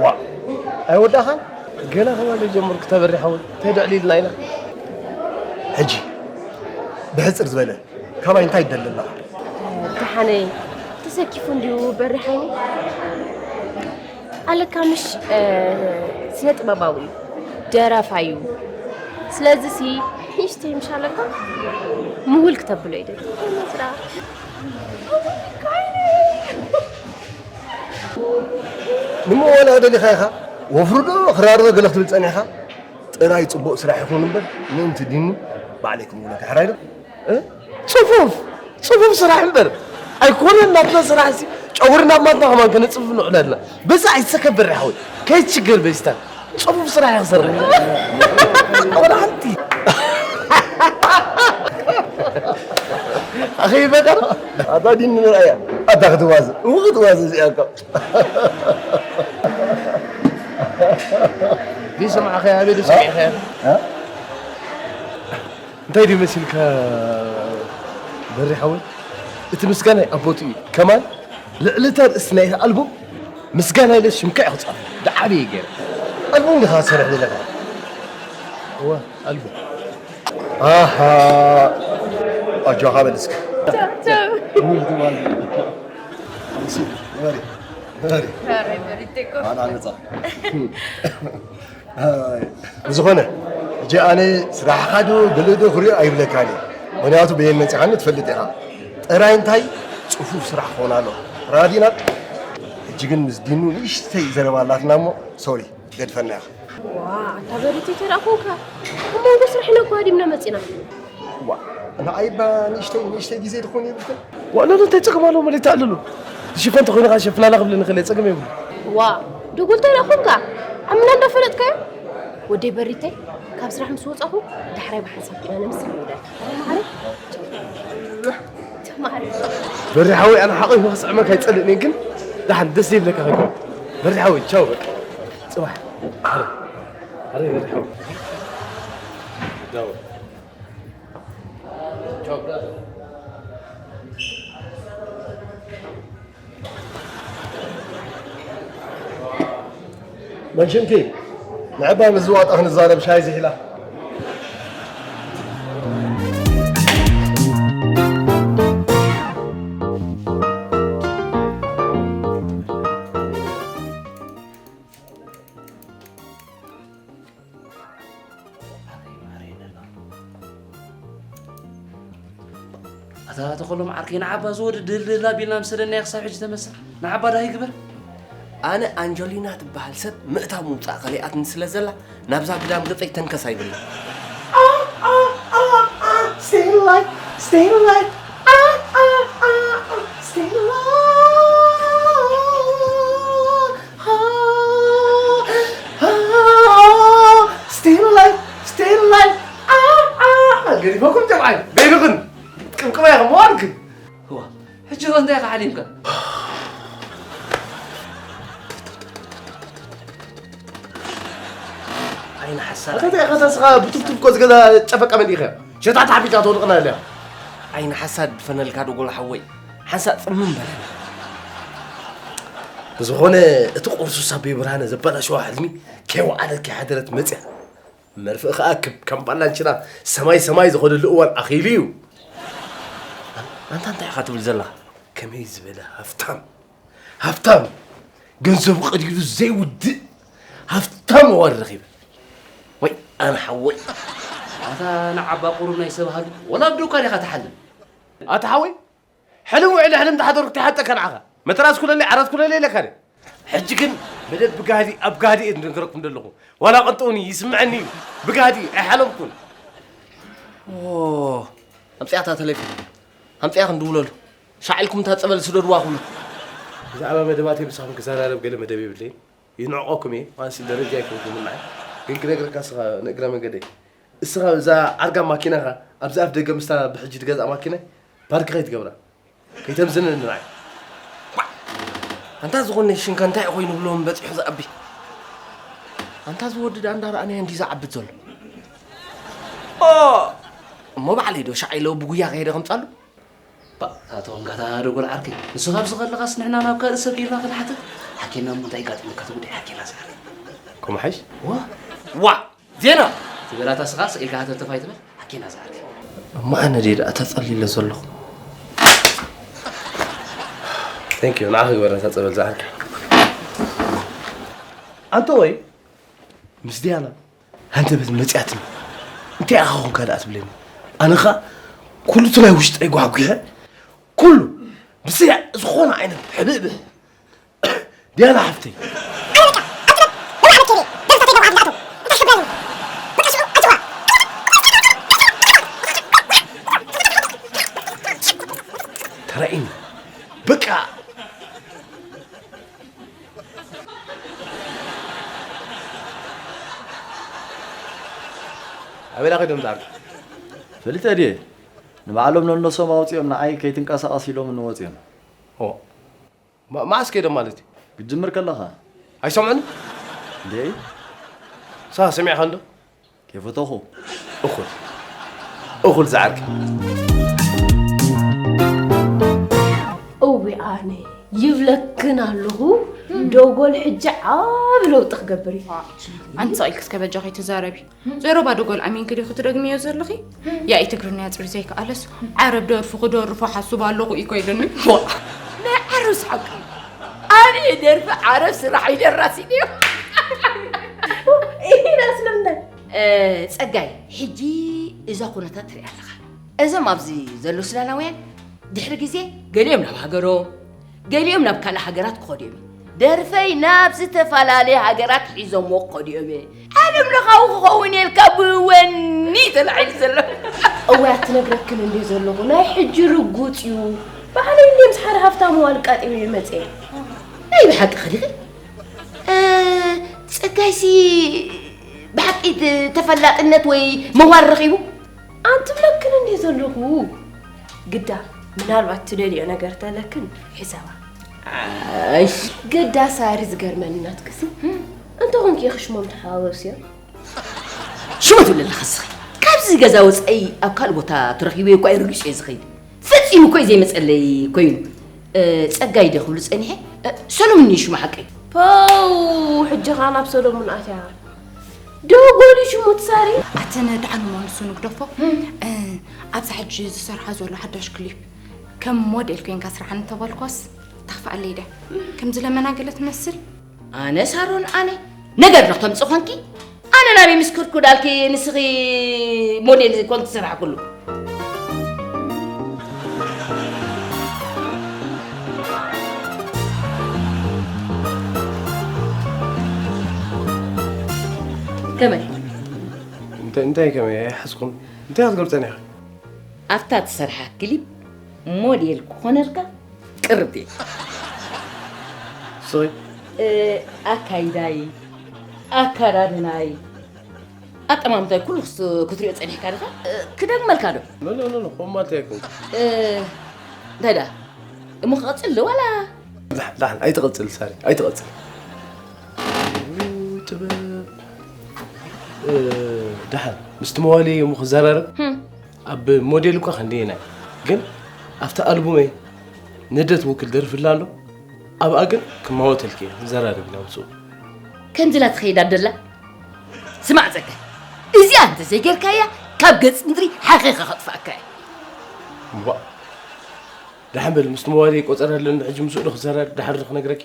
ዋ ኣይወዳኻን ገና ከማን ጀምር ክተበሪ ሓወይ እንታይ ድዕሊልና ኢና ሕጂ ብሕፅር ዝበለ ካባይ እንታይ ይደሊ ኣለኻ ደሓነይ ተሰኪፉ እንዲሁ በሪሓይኒ ኣለካ ምሽ ስነ ጥበባዊ እዩ ደራፋይ እዩ ስለዚ ሲ ንእሽተይ ምሽ ኣለካ ምሁል ክተብሎ ይደሊ ስራ ንሞ ዋላ ደሊኻ ኢኻ ወፍሪ ዶ ክራር ዶ ገለ ክትብል ጸኒሕኻ ጥራይ ጽቡቕ ስራሕ ይኹን እምበር ምእንቲ ዲኑ ባዕለይ ክምውለካ ሕራይ ዶ ጽፉፍ ጽፉፍ ስራሕ እምበር ኣይኮነን ናትና ስራሕ ሲ ጨጉሪ ናብ ማትና ከማን ከነጽፍፍ ንዕለልና በዛ ኣይሰከበር ሓወይ ከይትሽገር በስታ ጽፉፍ ስራሕ እየ ክሰርሕ ወላ ሓንቲ ኣኸይ በቀር ኣታ ዲን ንርኣያ ኣታ ክትዋዝ እው ክትዋዝ እዚኣ እኮ ዲሰማዕኸያ ኣበይ ዶ ሰሚዕኸያ እንታይ ድዩ መሲልካ በሪ ሓወይ እቲ ምስጋናይ ኣቦቱ እዩ ከማን ልዕሊ እታ ርእሲ ናይቲ ኣልቡም ምስጋና ኢለ ሽምካ እየ ክፃፍ ዝዓበየ ገይረ ኣልቡም ዲኻ ትሰርሕ ዘለካ እወ ኣልቡም ኣሃ ኣጆኻ በል እስኪ ብዝኾነ ሕጂ ኣነ ስራሕኻ ዶ ገለ ዶ ክሪኦ ኣይብለካን እየ ምክንያቱ በየን መፂኻኒ ትፈልጥ ኢኻ ጥራይ እንታይ ፅፉፍ ስራሕ ክኾን ኣሎ ራዲና ሕጂ ግን ምስ ዲኑ ንእሽተይ ዘረባ ኣላትና እሞ ሶሪ ገድፈና ኢኻ ኣታ በሪቲ ተራ ኮንካ ኣብ መንጎ ስራሕና እኮ ሃዲምና መፂና ዋ ንዓይ ባ ንእሽተይ ንእሽተይ ግዜ ትኾን ይብልከ ዋእለሉ እንታይ ፀገም ኣለዎ መለይ ተኣልሉ ሽፈን ተኾይንካ ሸፍናና ክብል ንኽእል ፀገም የብሉ ዋ ድጉል ተራ ኮንካ ዓምና እንዳፈለጥካዮ ወደይ በሪተይ ካብ ስራሕ ምስ ወፃኹ ዳሕራይ ብሓንሳብ ኢና ነምስል ንብለካ ተማሃረ ተማሃረ በሪ ሓወይ ኣነ ሓቆይ ክስዕመካ ኣይፀልእን ግን ዳሓን ደስ ዘይብለካ ከይኮን በሪ ሓወይ ቻው በቃ ፅባሕ ኣረ ኣረ በሪ ሓወይ ዳወ ቻው ብራዘር መን ሽምኪ? ንዕባ ምስ ዝዋጣ ክንዛረብ ሻሂ ዝሒላ። ኣታ ተኸሎም ዓርከይ፣ ንዓባ ዝወደ ድልድል ኣቢልና ምስ ሰደናዮ ክሳብ ሕጂ ተመሳ። ንዓባ ዳሂ ግበር። ኣነ ኣንጀሊና ትበሃል ሰብ ምእታው ምውጻእ ከሊኣትኒ ስለ ዘላ፣ ናብዛ ግዳም ገጸይ ተንከስ ኣይብልን። Stay alive, stay alive, stay alive. Still alive, still alive. ገዲፈኩም ጀምዓይ በይንኽን ቅምቅማ ኢኹም ዋልክን። እዋ፣ ሕጂ ኸ እንታይ ኢኻ ሓሊምካ? ዓይኒ ሓሳድ። ኣታ እንታይ ኢኻ ተስኻ ብቱብቱብ እኮ ዝገዛ ጨፈቃ መን ኢኻ? ሸታት ሓቢታ ትወድቕና ኣለያ። ዓይኒ ሓሳድ ድፈነልካ ዶ ጎል ሓወይ? ሓንሳእ ጽምም በለና። ብዝኾነ እቲ ቁርሱስ ኣቦይ ብርሃነ ዘበላሸዋ ሕልሚ ከይወዓለት ከይሓደረት መጽያ። መርፍእ ኸኣ ክብ ከም ባላንችና ሰማይ ሰማይ ዝኸደሉ እዋን ኣኺሉ እዩ። ኣንታ እንታይ ኢኻ ትብል ዘለኻ? ከመይ ዝበለ ሃፍታም፣ ሃፍታም፣ ገንዘቡ ቀዲዱ ዘይውድእ ሃፍታም እዋን ረኺበ። ወይ ኣነ ሓወይ። ኣታ ንዓባ ቁሩብ ናይ ሰብ ሃሉ ወላ ብዱካ ዲኻ ትሓልም? ኣታ ሓወይ፣ ሕልም ውዕሊ ሕልም ተሓደርኩ ተሓጠካ ንዓኻ። መተራስ ኩለለይ ዓራት ኩለለይ ኢለካ ድየ? ሕጂ ግን መደብ ብጋህዲ ኣብ ጋህዲ እየ ዝነግረኩም ዘለኹ። ዋላ ቅንጥውኒ ይስምዐኒ እዩ። ብጋህዲ ኣይሓለምኩን። ኦ፣ ኣምጽኣታ ተሌፎን። ኣምጽኣ ክንድውለሉ። ሻዕ ኢልኩም እታ ጸበል ስደድዋ ኩሉ። ብዛዕባ መደባተይ ምሳኹም ክዘራረብ ገለ መደብ የብለይን። ይንዕቆኩም እየ፣ ዋንሲ ደረጃ ኣይኮንኩምን ንዓይ። ግን ክነግረካ እስኻ ንእግረ መንገደይ። እስኻ እዛ ዓርጋ ማኪናኻ ኣብዚ ኣፍ ደገ ምስታ ብሕጂ ትገዝኣ ማኪናይ ፓርክ ከይትገብራ። ከይተምዝነኒ ንዓይ። ኣንታ ዝኾነ ሽንካ እንታይ ኮይኑ ብሎም በጺሑ ዝኣቢ። ኣንታ ዝወዲ ደኣ እንዳረኣናዮ እንዲ ዝዓብድ ዘሎ። ኦ! እሞ ባዕለይ ዶ ሻዕ ኢለው ብጉያ ከይደ ከምጻሉ? ባ፣ ኣታ ተወንጋታ ደጎል ዓርከይ፣ ንሱ ካብዚ ከለኻስ ንሕና ናብ ካልእ ሰብ ኬድና ክንሓትት? ሓኬና እሞ እንታይ ጋጢሙካ እቲ ጉዳይ ሓኬና ዝዓርከይ። ከምኡ ሓይሽ? ዋ! ዋ! ዜና! ትበላታ ስኻ ስቕ ኢልካ ሃተፍተፍ ኣይትበል፣ ሓኬና ዝዓርከይ። እሞ ኣነ ድየ ደኣ ተጸሊለ ዘለኹ? Thank you፣ ንዓኺ ግበረታ ጸበል ዝዓርከይ። ኣንተ ወይ ምስ ዲያና ሃንደበት መጽያትኒ። እንታይ ኢኻ ኾንካ ደኣ ትብለኒ? ኣነ ኸኣ ኩሉ እቲ ናይ ውሽጠይ ጓሕጒሐ፣ ኩሉ ብስያቕ ዝኾነ ዓይነት ሕብእብእ። ዲያና ሓፍተይ። ተራኢኒ። በቃ። ኣበይ ዳ ከይዶም ዝዓርኩ? ፈሊጠ ድየ? ንባዕሎም ነነሶም ኣውጺኦም ንዓይ ከይትንቀሳቐስ ኢሎም ንወጽዮም። ኦ፣ ማ-፣ መዓስ ከይዶም ማለት እዩ? ክትጅምር ከለኻ። ኣይሰምዑን? እንዴ? ሳ ሰሚዕኻ እንዶ? ከይፈተኹ። እኹል። እኹል ዝዓርከይ። እዊ ኣነ ይብለክን ኣለኹ፣ ዶጎል ሕጂ ዓቢ ለውጢ ክገብር እዩ። ኣንቲ ስቕ ኢልኪ እስከ በጃኺ ተዛረቢ። ዘረባ ዶ ጓል ኣሚንኪ ዲኺ ትደግምዮ ዘለኺ? ያኢ ትግርኛ ጽሪ ዘይከኣለስ ዓረብ ደርፉ ክደርፎ ሓሱብ ኣለኹ ኢኮ ኢሉኒ። ናይ ዓረብ ሰሓቅ። ኣነ ደርፊ ዓረብ ስራሕ እዩ ደራሲ ድዩ? ኢላ ስለምንታይ? እ፣ ጸጋይ፣ ሕጂ እዛ ኩነታት ትሪኣ ኣለኻ። እዞም ኣብዚ ዘለዉ ሱዳናውያን ድሕሪ ግዜ ገሊኦም ናብ ሃገሮም፣ ገሊኦም ናብ ካልእ ሃገራት ክኸዱ እዮም። ደርፈይ ናብ ዝተፈላለየ ሃገራት ሒዞምዎ ክኸዱ እዮም። ዓለም ለኻዊ ክኸውን እየ ኢልካ ብወኒ ተላዒሉ ዘሎ። እዋይ ኣትነግረክን እንድየ ዘለኹ፣ ናይ ሕጂ ርጉጽ እዩ። ባዕለይ እንድየ ምስ ሓደ ሃፍታም ዋልቃጢ እየ መጽየ። ናይ ብሓቂ ኸዲኺ? እ፣ ጸጋይሲ ብሓቂ ተ-፣ ተፈላጥነት ወይ መዋር ረኺቡ? ኣንትብለክን እንድየ ዘለኹ። ግዳ ምናልባት ትደልዮ ነገር ተለክን ሕሰባ። ኣይሽ። ግዳ ሳሪ ዝገርመኒ ናትክሲ። እንተ ኾንኪ ክሽሞም ተሓዋወስዮ። ሽመት ይብለለኻ እስኺ። ካብዚ ገዛ ወጻኢ ኣብ ካልእ ቦታ ተረኺበዮ እኳ እዩ ርጊጹ እየ ዝኸይድ። ፈጺሙ እኮ እዩ ዘይመጸለይ ኮይኑ። እ፣ ጸጋይ ድየ ክብሉ ጸኒሐ? እ፣ ሰሎሙን እዩ ሽሙ ሓቀይ። ፖው፣ ሕጂ ኸኣ ናብ ሰሎሙን ኣትያ። ዶ ጎሊ ሽሙ ትሳሪ? ኣተነ ደሓን እሞ ንሱ ንግደፎ። እ፣ ኣብዛ ሕጂ ዝሰርሓ ዘሎ ሓዳሽ ክሊፕ ከም ሞዴል ኮይንካ ስርሓኒ እንተበልኳስ ተኽፍኣለይ ድያ? ከም ዝለመና ገለ ትመስል። ኣነ ሳሮን፣ ኣነ ነገር ዶ ከምጽእ ኾንኪ? ኣነ ናበይ ምስ ከድኩ ዳልኪ ንስኺ ሞዴል ኮንኪ ዝሰራሕኩሉ? ከመይ? እንታይ፣ እንታይ ከመይ? ኣይሓዝኩን። እንታይ ክትገልጸኒ ኢኺ? ኣብታ ትሰርሓ ክሊፕ ሞዴል ክኾነልካ ቅርብ እየ። ስቕ። እ፣ ኣካይዳይ፣ ኣከዳድናይ፣ ኣጠማምታይ ኩሉ ክስ-፣ ክትሪኦ ጸኒሕካ ዲኻ? እ፣ ክደግመልካ ዶ? ኖ፣ ኖ፣ ኖ፣ ኖ፣ ከምኡ ማለት ኣይኮንኩን። እ፣ እንታይ ደኣ? እሞ ክቐጽል ዶ ዋላ? ዳሕ-፣ ዳሕን ኣይትቐጽል ሳሪ፣ ኣይትቐጽል። ውይ፣ ጥበብ። እ፣ ደሓን ምስቲ መዋሊ እሞ ክዘራረብ? ህም። ኣብ ሞዴል እኳ ክንደየናይ፣ ግን ኣብቲ ኣልቡመይ ንደት ውክል ደርፊ ኣላ ኣሎ፣ ኣብኣ ግን ክማወተልኪ እየ፣ ክንዘራረብ ኢና ምስኡ። ከምዚ ኢላ ትኸይድ ኣደላ? ስማዕ ጸጋይ፣ እዚኣ እንተ ዘይጌርካያ ካብ ገጽ ምድሪ ሓኺኻ ከጥፍኣካ እየ። እምቧእ። ደሓን በል፣ ምስቲ መዋሊ ቆጸራ ኣለኒ፣ ሕጂ ምስኡ ዶ ክዘራረብ፣ ደሓር ዶ ክነግረኪ?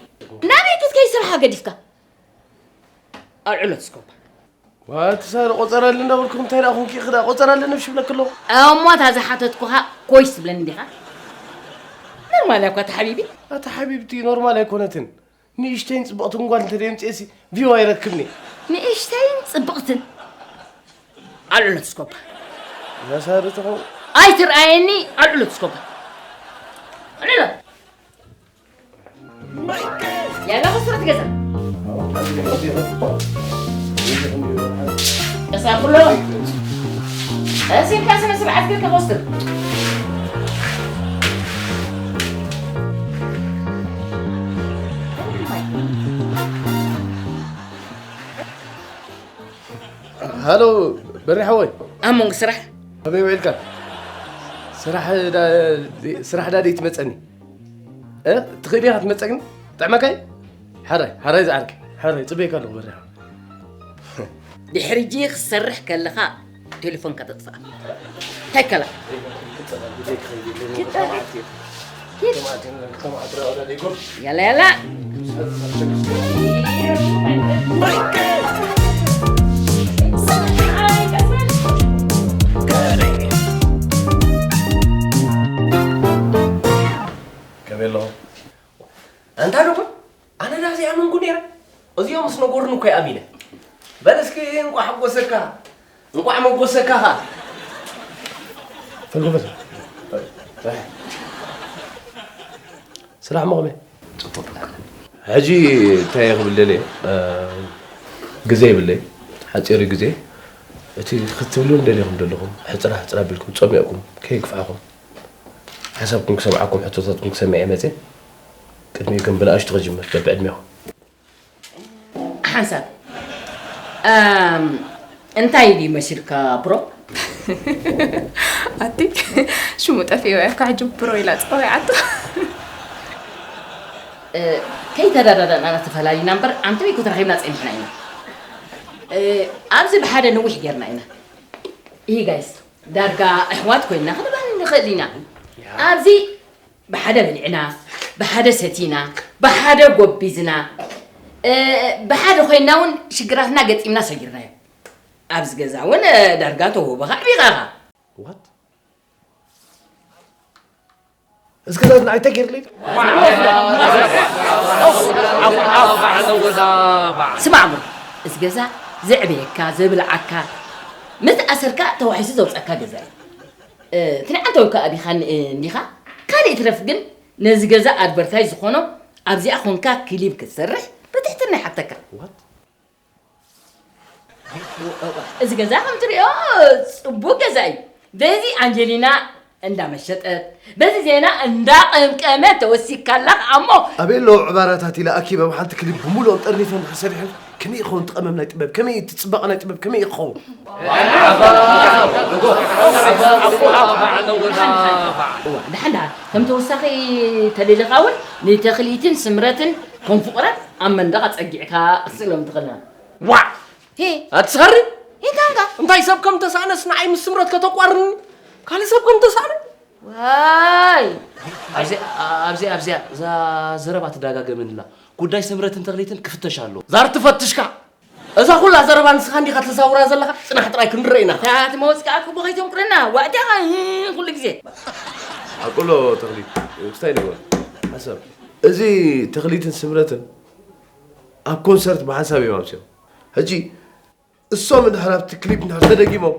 ናበይ ክትከይድ ስራሓ ገዲፍካ? ኣልዕሎ ትስኮባ። ዋቲ ሳሪ ቆጸራ ኣለ እንዳበልኩ እንታይ ደኣ ኮንኪ ኢኺ ደኣ? ቆጸራ ኣለ ነብሽ ይብለኪ ኣለኹ። እሞ እታ ዝሓተትኩኻ ኮይስ ትብለኒ ዲኻ? ኖርማል እያ እኳ እታ ሓቢቢ። ኣታ ሓቢብቲ ኖርማል ኣይኮነትን። ንእሽተይን ጽብቕትን ጓል እንተ ደየምጽኤሲ ቪው ኣይረክብኒ። ንእሽተይን ጽብቕትን? ኣልዕሎ ትስኮባ። እዛ ሳሪ ትኸውን። ኣይትርኣየኒ፣ ኣልዕሎ ትስኮባ። ኣልዕሎ። ያላ ክስረት ገዛ። ቀሳ ኩሎ። ቀስ ኢልካ ስነ ስርዓት ጌርካ ወስድ። ሃሎ፣ በሬ ሓወይ። ኣብ መንጎ ስራሕ? ኣበይ ውዒልካ? ስራሕ ዳ-፣ ስራሕ ዳ ደይትመጸኒ? እ? ትኽእል ኢኻ ትመጸግኒ? ጥዕመካይ? ሓራይ፣ ሓራይ ዝዓርከይ። ሓራይ፣ ጽበየካ ኣለኹ በሬ ሓወይ። ድሕሪ ሕጂ ክሰርሕ ከለኻ ቴሌፎንካ ተጥፍኣ። እንታይ ከላ? ያላ፣ ያላ። ከመይ ኣለኹም? ኣንታ ዶ ኣነ ዳ ዘይኣመንኩ ነይረ። እዚኦም ምስ ነገሩኒ እኮ እየ ኣሚነ። በል እስኪ እንቋዕ ሓጎሰካ፣ እንቋዕ መጎሰካ ኸኣ። ፈልጉ በል። ስራሕ እሞ ከመይ? ጽቡቕ። ሕጂ እንታይ እየ ክብል ደልየ፣ እ፣ ግዜ ይብለይ፣ ሓጺር እዩ ግዜ። እቲ ክትብሉ ደሊኹም ዘለኹም፣ ሕጽራ ሕጽራ ኣቢልኩም ጸሚቕኩም ከይግፍዓኹም፣ ሓሳብኩም ክሰምዓኩም፣ ሕቶታትኩም ክሰምዕ እየ መጽየ። ቅድሚኡ ግን ብንኣሽቱ ክጅምር፣ በብዕድሜኹም። ሓንሳብ፣ ኣም፣ እንታይ ድዩ መሲልካ ብሮ? ኣቲ፣ ሽሙ ጠፊእዋ እያ እኮ ሕጂ ብሮ ኢላ ጸዊዓቶ። እ፣ ከይተረዳዳእና ተፈላሊና እምበር፣ ኣንተ ወይ እኮ ተራኺብና ጸኒሕና ኢና። እ፣ ኣብዚ ብሓደ ነዊሕ ጌርና ኢና። ይሄ ጋይስ፣ ዳርጋ ኣሕዋት ኮይንና ክንበሃል ንኽእል ኢና። ኣብዚ ብሓደ በሊዕና፣ ብሓደ ሰቲና፣ ብሓደ ጎቢዝና፣ እ፣ ብሓደ ኮይንና እውን ሽግራትና ገጢምና ሰጊርናዮ። ኣብዚ ገዛ እውን፣ እ፣ ዳርጋ ተውህቦኻ ኣዕቢኻ ኢኻ። What? እዚ ገዛ እዚ ንዓይ እንታይ ገይርለይ? ስማዕ እሞ፣ እዚ ገዛ ዘዕበየካ፣ ዘብልዓካ፣ ምስ ኣሰርካ ተዋሒሱ ዘውፀካ ገዛ እዩ። እ፣ እቲ ንዓንተ ወይ ከዓ ኣቢኻ ን-፣ እንዲኻ፣ ካልእ ይትረፍ ግን ነዚ ገዛ ኣድቨርታይዝ ዝኾኖ ኣብዚኣ ኾንካ ክሊፕ ክትሰርሕ ብትሕትና ይሓተካ። What? እዚ ገዛ ከም ትሪኦ ጽቡቅ ገዛ እዩ። በዚ ኣንጀሊና እንዳመሸጠት፣ በዚ ዜና እንዳቀምቀመት ተወሲካላ ከኣ እሞ። ኣበይ ኣለዉ ዕባራታት ኢለ ኣኪበ ኣብ ሓንቲ ክሊፕ ብምሉኦም ጠርኒፈ እንድሕር ሰሪሐን ከመይ ይኸውን እቲ ቀመም ናይ ጥበብ? ከመይ እቲ ጽባቐ ናይ ጥበብ ከመይ እዩ ክኸውን? እዋ፣ ደሓን ደሓን ከም ተወሳኺ ተደሊኻ እውን ንተኽሊትን ስምረትን ከም ፍቑራት ኣብ መንደቕ ኣጸጊዕካ ክትስእሎም ትኽእልና። ዋዕ! ሄ! ኣትስኸሪ! ሄ፣ ካንካ! እንታይ ሰብ ከም ተሳእነስ ንዓይ ምስ ስምረት ከተቋርኒ? ካልእ ሰብ ከም ተሳእነ? ዋይ! ኣብዚኣ፣ ኣብዚኣ፣ ኣብዚኣ፣ እዛ ዘረባ ትደጋገመኒ ኣላ። ጉዳይ ስምረትን ተኽሊትን ክፍተሽ ኣለዎ። ዛር ትፈትሽካ! እዛ ኩላ ዘረባ ንስኻ እንዲኻ ተዛውራ ዘለኻ? ጽናሕ ጥራይ ክንረእ ኢና። ታት መወጽካ ኣኩቦ ከይተምቁረና፣ ዋእቲኻ ኩሉ ግዜ። ኣቁሎ ተኽሊት፣ ክስታይ ንግበር። ሓሳብ። እዚ ተኽሊትን ስምረትን ኣብ ኮንሰርት ብሓንሳብ እዮም ኣምስዮም። ሕጂ እሶም እንድሕር ኣብቲ ክሊፕ እንድሕር ተደጊሞም።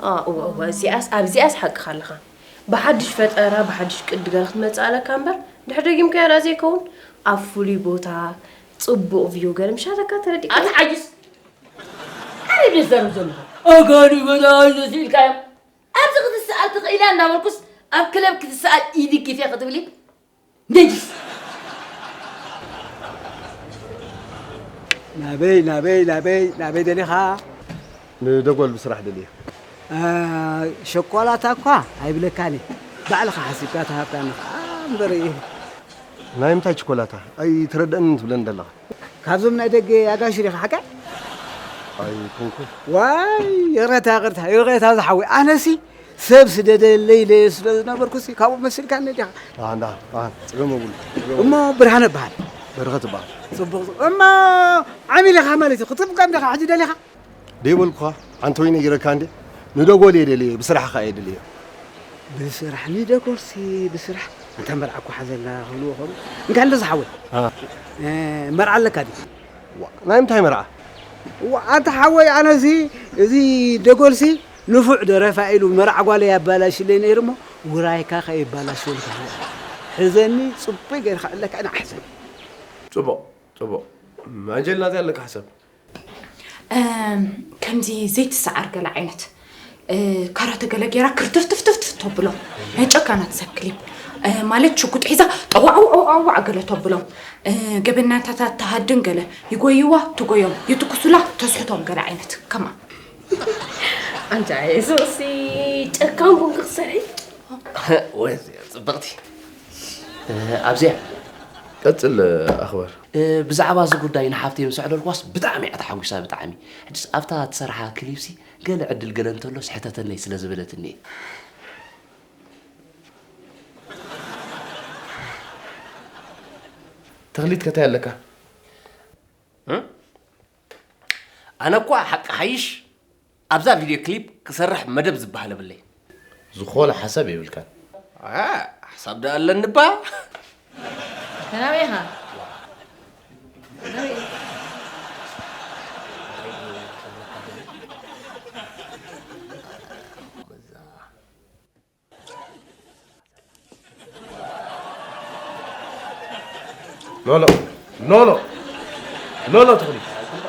አ፣ እወ፣ እወ፣ እዚኣስ፣ ኣብዚኣስ ሓቅኻ ኣለኻ። ብሓድሽ ፈጠራ፣ ብሓድሽ ቅዲ ገለ ክትመጽእ ኣለካ እምበር፣ ድሕር ደጊምካዮ ደኣ ዘይከውን፣ ኣብ ፍሉይ ቦታ፣ ጽቡቕ ቪው ገለ ምሻተካ ተረዲእካ። ኣታ ዓጅስ! ኣበይ ደዛረብ ዘለኹ? ኣጋዲ መድሃኒት ኢልካዮም። ኣብዚ ክትስኣል ትኽእል እያ እናበልኩስ፣ ኣብ ክለብ ክትስኣል ኢድ ጊፍ እየ ክትብሊ? ነጅስ! ናበይ፣ ናበይ፣ ናበይ፣ ናበይ ደሊኻ? ንደጎል ብስራሕ ደልየ። አ፣ ሸኮላታ እኳ ኣይብለካን እየ። ባዕልኻ ሓሲብካ ተሃብካኒ ኸዓ እምበር እየ። ናይ ምንታይ ቸኮላታ? ኣይትረድአንን ትብለኒ ዘለኻ። ካብዞም ናይ ደገ ኣጋሹ ዲኻ ሓቀይ? ኣይኮንኩን። ዋይ፣ ይቕሬታ፣ ይቕሬታ፣ ይቕሬታ ዝሓወይ። ኣነሲ ሰብ ስደደለይ ኢለ ስለ ዝነበርኩሲ ካብኡ መሲልካኒ ዲኻ? ኣንዳ፣ ኣን፣ ጽገም ኣብሉ፣ ጽገም ኣብሉ። እሞ ብርሃነ እበሃል። በረኸት እበሃል። ጽቡቕ፣ ጽቡቕ። እሞ ዓሚል ኢኻ ማለት እዩ። ክትጥቀም ዲኻ ሕጂ ደሊኻ? ደይበልኩኻ፣ ኣንቶይ ነጊረካ እንዴ? ንደጎል እየ ደልየ፣ ብስራሕኻ እየ ደልየ። ብስራሕ፣ ንደጎልሲ ብስራሕ። ኣንታ መርዓ እኮ ሓዘልና ክብልዎ ኸሉ። እንካ እንደዚ ሓወይ። አ። እ፣ መርዓ ኣለካ ድዩ? ዋ፣ ናይ ምንታይ መርዓ? ዋ፣ ኣንታ ሓወይ፣ ኣነሲ፣ እዚ ደጎልሲ ንፉዕ ደረፋ ኢሉ መርዓ ጓለይ ኣባላሽለይ ነይሩ እሞ፣ ውራይካ ከይባላሽወልካ። ሕዘኒ፣ ጽቡይ ጌርካ ኣለካ፣ ኢና ሕዘኒ። ጽቡቕ፣ ጽቡቕ። ኣንጀልና፣ እንታይ ኣለካ ሓሳብ? እም፣ ከምዚ ዘይትሰዓር ገለ ዓይነት፣ እ፣ ካራተ ገለ ጌራ ክርትፍትፍትፍ ተብሎም። ናይ ጨካናት ሰብ ክሊፕ፣ እ፣ ማለት ሽጉጥ ሒዛ ጠዋዕዋዕዋዕዋዕ ገለ ተብሎም። እ፣ ገበናታታ ትሃድን ገለ ይጎይዋ ትጎዮም፣ ይትኩሱላ ተስሕቶም ገለ ዓይነት። ከማ። ኣንታ የሱሲ ጨካን ኮንክ ክሰርሒ። ወይ ጽብቕቲ። እ፣ ኣብዚኣ። ቀጽል፣ ኣኽበር። እ፣ ብዛዕባ እዚ ጉዳይ ንሓፍተይ ምስ ኣዕለልኳስ ብጣዕሚ እያ ተሓጒሳ፣ ብጣዕሚ። ሕጅስ ኣብታ ትሰርሓ ክሊፕሲ ገለ ዕድል ገለ እንተሎስ ሕተተለይ ስለ ዝበለትኒ እየ። ተኽሊት ከታይ ኣለካ? እ? ኣነ እኳ ሓቂ ሓይሽ ኣብዛ ቪድዮ ክሊፕ ክሰርሕ መደብ ዝበሃል የብለይ። ዝኾነ ሓሳብ የብልካን? አ፣ ሓሳብ ደኣ ኣለኒ እባ። ከናበይ ኢኻ? ሎሎ፣ ሎሎ፣ ሎሎ፣ ተኽሊት፣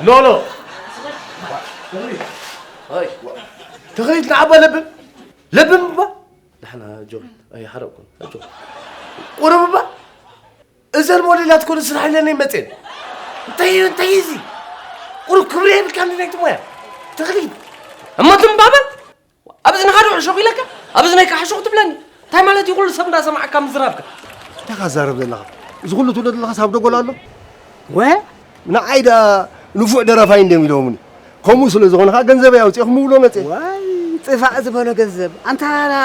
ሎሎ። ተኽሊት፣ ንዓባ ለብም፣ ለብም እባ። ንሕና ጆ፣ ኣይሓረቅኩን፣ ጆ። ቁርብ እባ። እዘን ሞዴላት ኮነ ስራሕ ኢለን ኣይመፅኤን። እንታይ እዩ፣ እንታይ እዩ እዚ? ቁሩብ ክብሪ የብልካን ድዩ ናይቲ ሞያ? ተኽሊት። እሞ ትም ባባ፣ ኣብ እዝንኻ ዶ ሕሹኽ ኢለካ? ኣብ እዝነይ ከሕሹኽ ትብለኒ? እንታይ ማለት እዩ ኩሉ ሰብ እንዳሰማዕካ ምዝራብካ? እንታይ ኢኻ ትዛረብ ዘለኻ? እዚ ኩሉ ትብሎ ዘለኻስ ኣብ ደጎል ኣሎ? ወ? ንዓይ ደኣ ንፉዕ ደራፋይ እንድዮም ኢሎምኒ። ከምኡ ስለ ዝኾነ ኸዓ ገንዘበይ ኣውፅኤ ክምውሎ መፅኤ። ዋይ፣ ጥፋእ ዝበሎ ገንዘብ። ኣንታ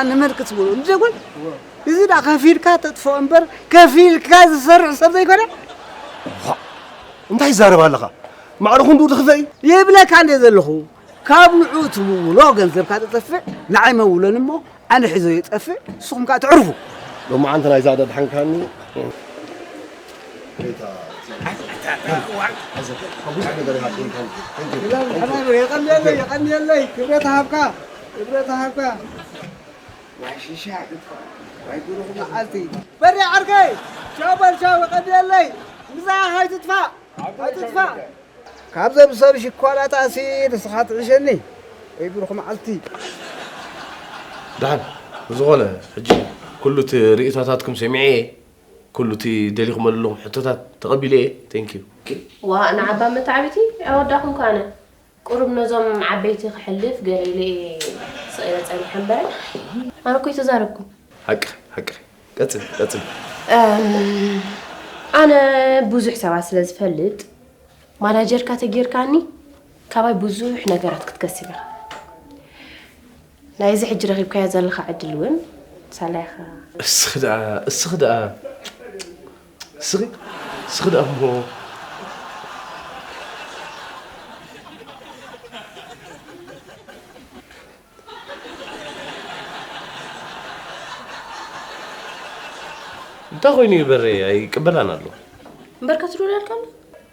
ንመልክት ዝብሎ፣ ንደጎል? እዚ ደኣ ከፊልካ ተጥፍኦ እምበር፣ ከፊልካ ዝሰርሕ ሰብ ዘይኮነ? እንታይ ይዛረብ ኣለኻ? ማዕረ ክንድኡ ድኽፈእ እዩ? ይብለካ እንደ ዘለኹ፣ ካብ ንዑ ትምውሎ ገንዘብካ ተጠፍእ፣ ንዓይ መውሎኒ እሞ፣ ኣነ ሒዞ ይጠፍእ፣ ንስኹም ከኣ ትዕርፉ። ሎማዓንቲ ናይዛ ደድሓንካኒ። የቐንየለይ፣ የቐንየለይ፣ የቐንየለይ፣ ክብረት ሃብካ፣ ክብረት ሃብካ። ዋይ ሽሻ፣ ዋይ ብሩኽ መዓልቲ። በሬ ዓርከይ፣ ቻው በል ቻው፣ የቐንየለይ፣ ምሳኻ ኣይትጥፋእ፣ ኣይትጥፋእ። ካብዞም ሰብ ሽኮላታሲ ንስኻ ትዕሸኒ። ወይ ብሩኽ መዓልቲ። ደሓን፣ ብዝኾነ፣ ሕጂ ኩሉ እቲ ርእይቶታትኩም ሰሚዐ እየ። ኩሉ እቲ ደሊኹመሉ ኣለኹም ሕቶታት ተቐቢለ እየ። Thank you። ዋእ፣ ንዓባ መተዓቢቲ ኣወዳኹም ከኣነ። ቁሩብ ነዞም ዓበይቲ ክሕልፍ ገለ ኢለ እየ ስቕ ኢለ ጸኒሐ እምበር። ኣነ እኮ ኣይተዛረብኩን። ሓቂ፣ ሓቂ። ቀጽል፣ ቀጽል። እም፣ ኣነ ብዙሕ ሰባት ስለ ዝፈልጥ፣ ማናጀርካ ተጌርካኒ፣ ካባይ ብዙሕ ነገራት ክትከስብ ኢኻ። ናይዚ ሕጂ ረኺብካዮ ዘለኻ ዕድል እውን ሳላ ኢኻ። እስኺ ደኣ፣ እስኺ ደኣ፣ እስኺ፣ እስኺ ደኣ እሞ። እንታይ ኮይኑ እዩ በሬ ኣይቅበላን ኣሎ? እምበርከ ትድውል ኣልካ ኣሎ?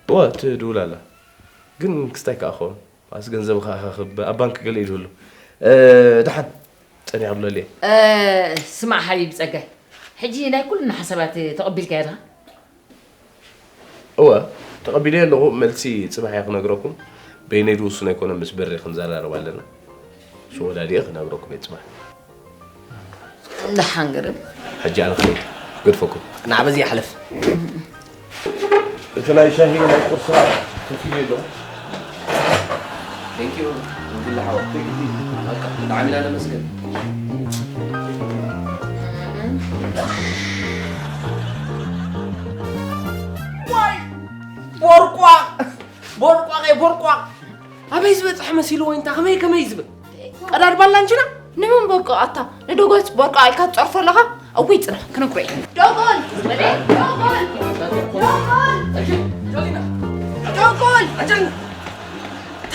እወ ትድውል ኣላ። ግን ክስታይ ከኣ ኸውን። ኣስ ገንዘብ ከኣኻኽብ ኣብ ባንክ ገለ ኢሉ ኣሎ። እ፣ ደሓን ጸኒሕ ብለልየ። እ፣ ስማዕ ሓቢብ ጸጋይ፣ ሕጂ ናይ ኩልና ሓሳባት ተቐቢልካዮ ዲኻ? እወ፣ ተቐቢለዮ ኣለኹ። መልሲ ጽባሕ እየ ክነግረኩም። በይነይ ድውሱን ኣይኮነን፣ ምስ በሬ ክንዘራረብ ኣለና። እሱ ወዳዲኤ ክነግረኩም እየ ጽባሕ። ደሓን ገረብ። ሕጂ ኣነ ክኸይድ፣ ገድፈኩም። ንዓ በዚ ይሓለፍ። እቲ ናይ ሻሂ ናይ ቁርሳ ከፊል የለኹም። Thank you። እንግላ ሓወ። በቃ፣ ብጣዕሚ ኢና ነመስግን። ዋይ! ቦርቋ! ቦርቋ፣ ቦርቋ! ኣበይ ዝበጽሐ መሲሉ ወይ እንታ ከመይ ከመይ ዝብል? ቀዳድ ባላ እንችና? ንመን በቃ ኣታ ንደጎል ቦርቋ ኢልካ ትጸርፎ ኣለኻ? እውይ ጽናሕ ክነግሮ እየ። ደጎል! ወደ ደጎል! ደጎል! ደጎል! እንታይ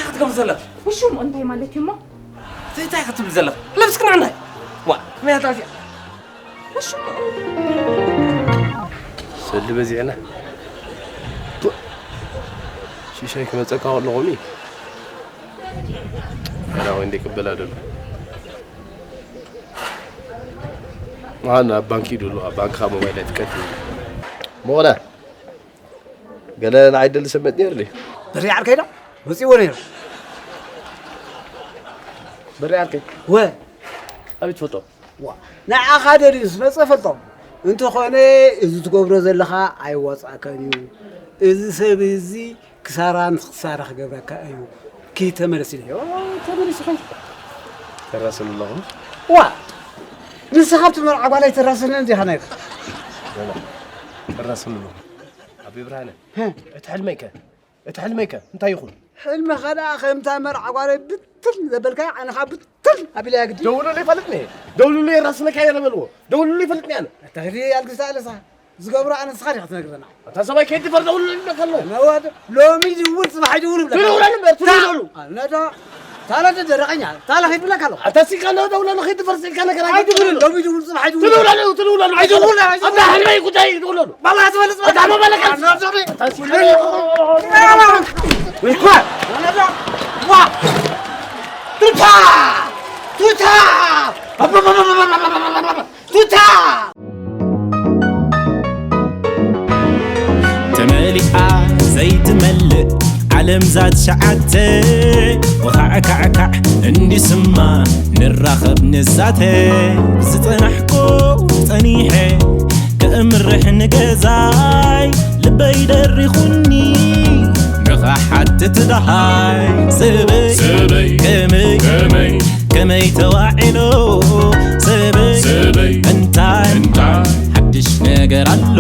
ክትገብር ዘለኻ? ውሹም እንታይ ማለት እዩ እሞ? እንታይ ክትብል ዘለኻ? ለብስክና ናይ? ዋ፣ ከመይ ኣታፊያ? ውሹም ሰሊ በዚሕና። ቱ። ሽሻይ ክመጸካ ከለኹም እዩ። ኣና ወይ እንደ ቅበላ ደሎ። ማን ኣብ ባንክ ይደሎ፣ ኣብ ባንክ ካብ ሞባይል ኣይትቀድ። ሞላ። ገለ ንዓይ ደሊ ሰመት ነይሩ ድዩ? በሪ ዓርከይ ዶ? መጺእዎ ነይሩ። በሪ ዓርከይ? ወ። ኣበይ ትፈልጦ? ዋ። ንዓኻ ደልዩ ዝመጸ ፈልጦ። እንተኾነ፣ እዚ ትገብሮ ዘለኻ ኣይዋጻእካን እዩ። እዚ ሰብ እዚ ክሳራ ንክሳራ ክገብረካ እዩ። ኪድ ተመለስ ኢለዮ። ተመሊሱ ኸይዱ። ተራስን ኣለኹ። ዋ! ንስኻ ኣብቲ መርዓ ጓል ኣይተራስንን ዲኻ ነይርካ? ተራስን ኣለኹ። ኣቢ ብርሃነ፣ ሀ። እቲ ሕልመይከ? እቲ ሕልመይከ እንታይ ይኹን? ሕልምኻ ደኣ ከምታ መርዓ ጓለይ ብትል ዘበልካያ፣ ኣነ ኸኣ ብትል ኣቢለያ ግዲ። ደውሉለይ ፈልጥኒ እየ። ደውሉለይ የራስነካ እየ ነበልዎ። ደውሉለይ ፈልጥኒ ኣነ። ኣታ ህዲ ኣልግዛ ኣለሳ። ዝገብሮ ኣነ ንስኻ ዲኻ ትነግረና? ኣታ ሰብኣይ ከይድፈር ደውሉለይ ይብለካ ኣለኹ። ነዋዶ፣ ሎሚ ይድውል፣ ጽባሕ ይድውል ይብለካ። ትደውላሉ እምበር፣ ትደውላሉ። ኣነዶ፣ ታላ ደረቐኛ፣ ታላ ከይድብለካ ኣለኹ። ኣታ ሲካ ነው ደውላሉ፣ ከይድፈር ሲካ ነገር ኣይትብሉ። ኣይትብሉ። ሎሚ ይድውል፣ ጽባሕ ይድውል። ትደውላሉ፣ ትደውላሉ። ኣይትብሉ፣ ኣይትብሉ። ኣታ ሕልመይ ጉዳይ ይድውላሉ። ባላ ዝበለጽ ኣታ መመለካ። ኣነዶ፣ ወይ ኳ! ዋ! ቱታ! ቱታ! ቱታ! ተመሊኣ ዘይትመልእ ዓለም ዛት ሸዓተ ወኻዕካዕካዕ እንዲስማ ንራኸብ ንዛተ ዝጸናሕኩ ጸኒሐ ከእምርሕ ንገዛይ ልበይ ደሪኹኒ ንኽሓትት ደሃይ ሰበይ ሰበይ ከመይ ከመይ ከመይ ተዋዒሎ ሰበይ ሰበይ እንታይ እንታይ ሓድሽ ነገር ኣሎ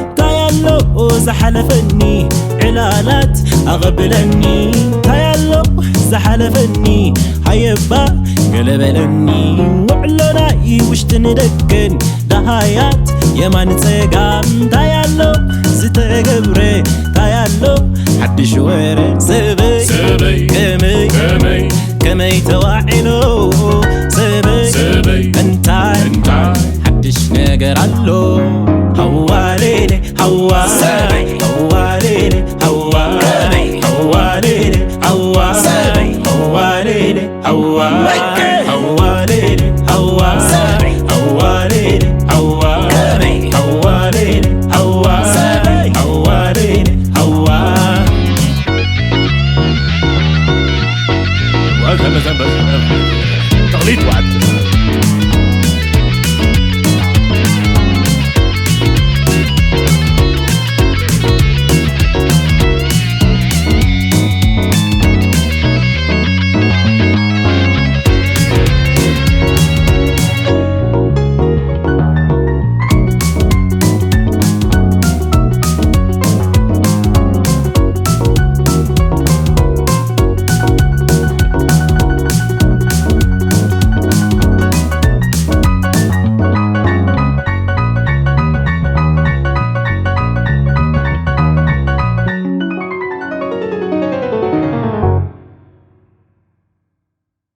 እንታይ ኣሎ ዝሓለፈኒ ዕላላት ኣቐብለኒ እንታይ ኣሎ ዝሓለፈኒ ሃየባ ገለበለኒ ውዕሎ ናይ ውሽጥን ደገን ደሃያት የማን ጸጋም እንታይ ኣሎ ዝተገብረ እንታይ ኣሎ ሓድሽ ወረ ሰበይ ሰበይ ከመይ ከመይ ከመይ ተዋዒሎ ሰበይ ሰበይ እንታይ እንታይ ሓድሽ ነገር ኣሎ ሃዋሌሌ ሃዋ ሰበይ ሃዋሌሌ ሃዋ ሰበይ ሃዋሌሌ ሃዋ ሰበይ ሃዋሌሌ ሃዋ ሃዋሌሌ ሃዋ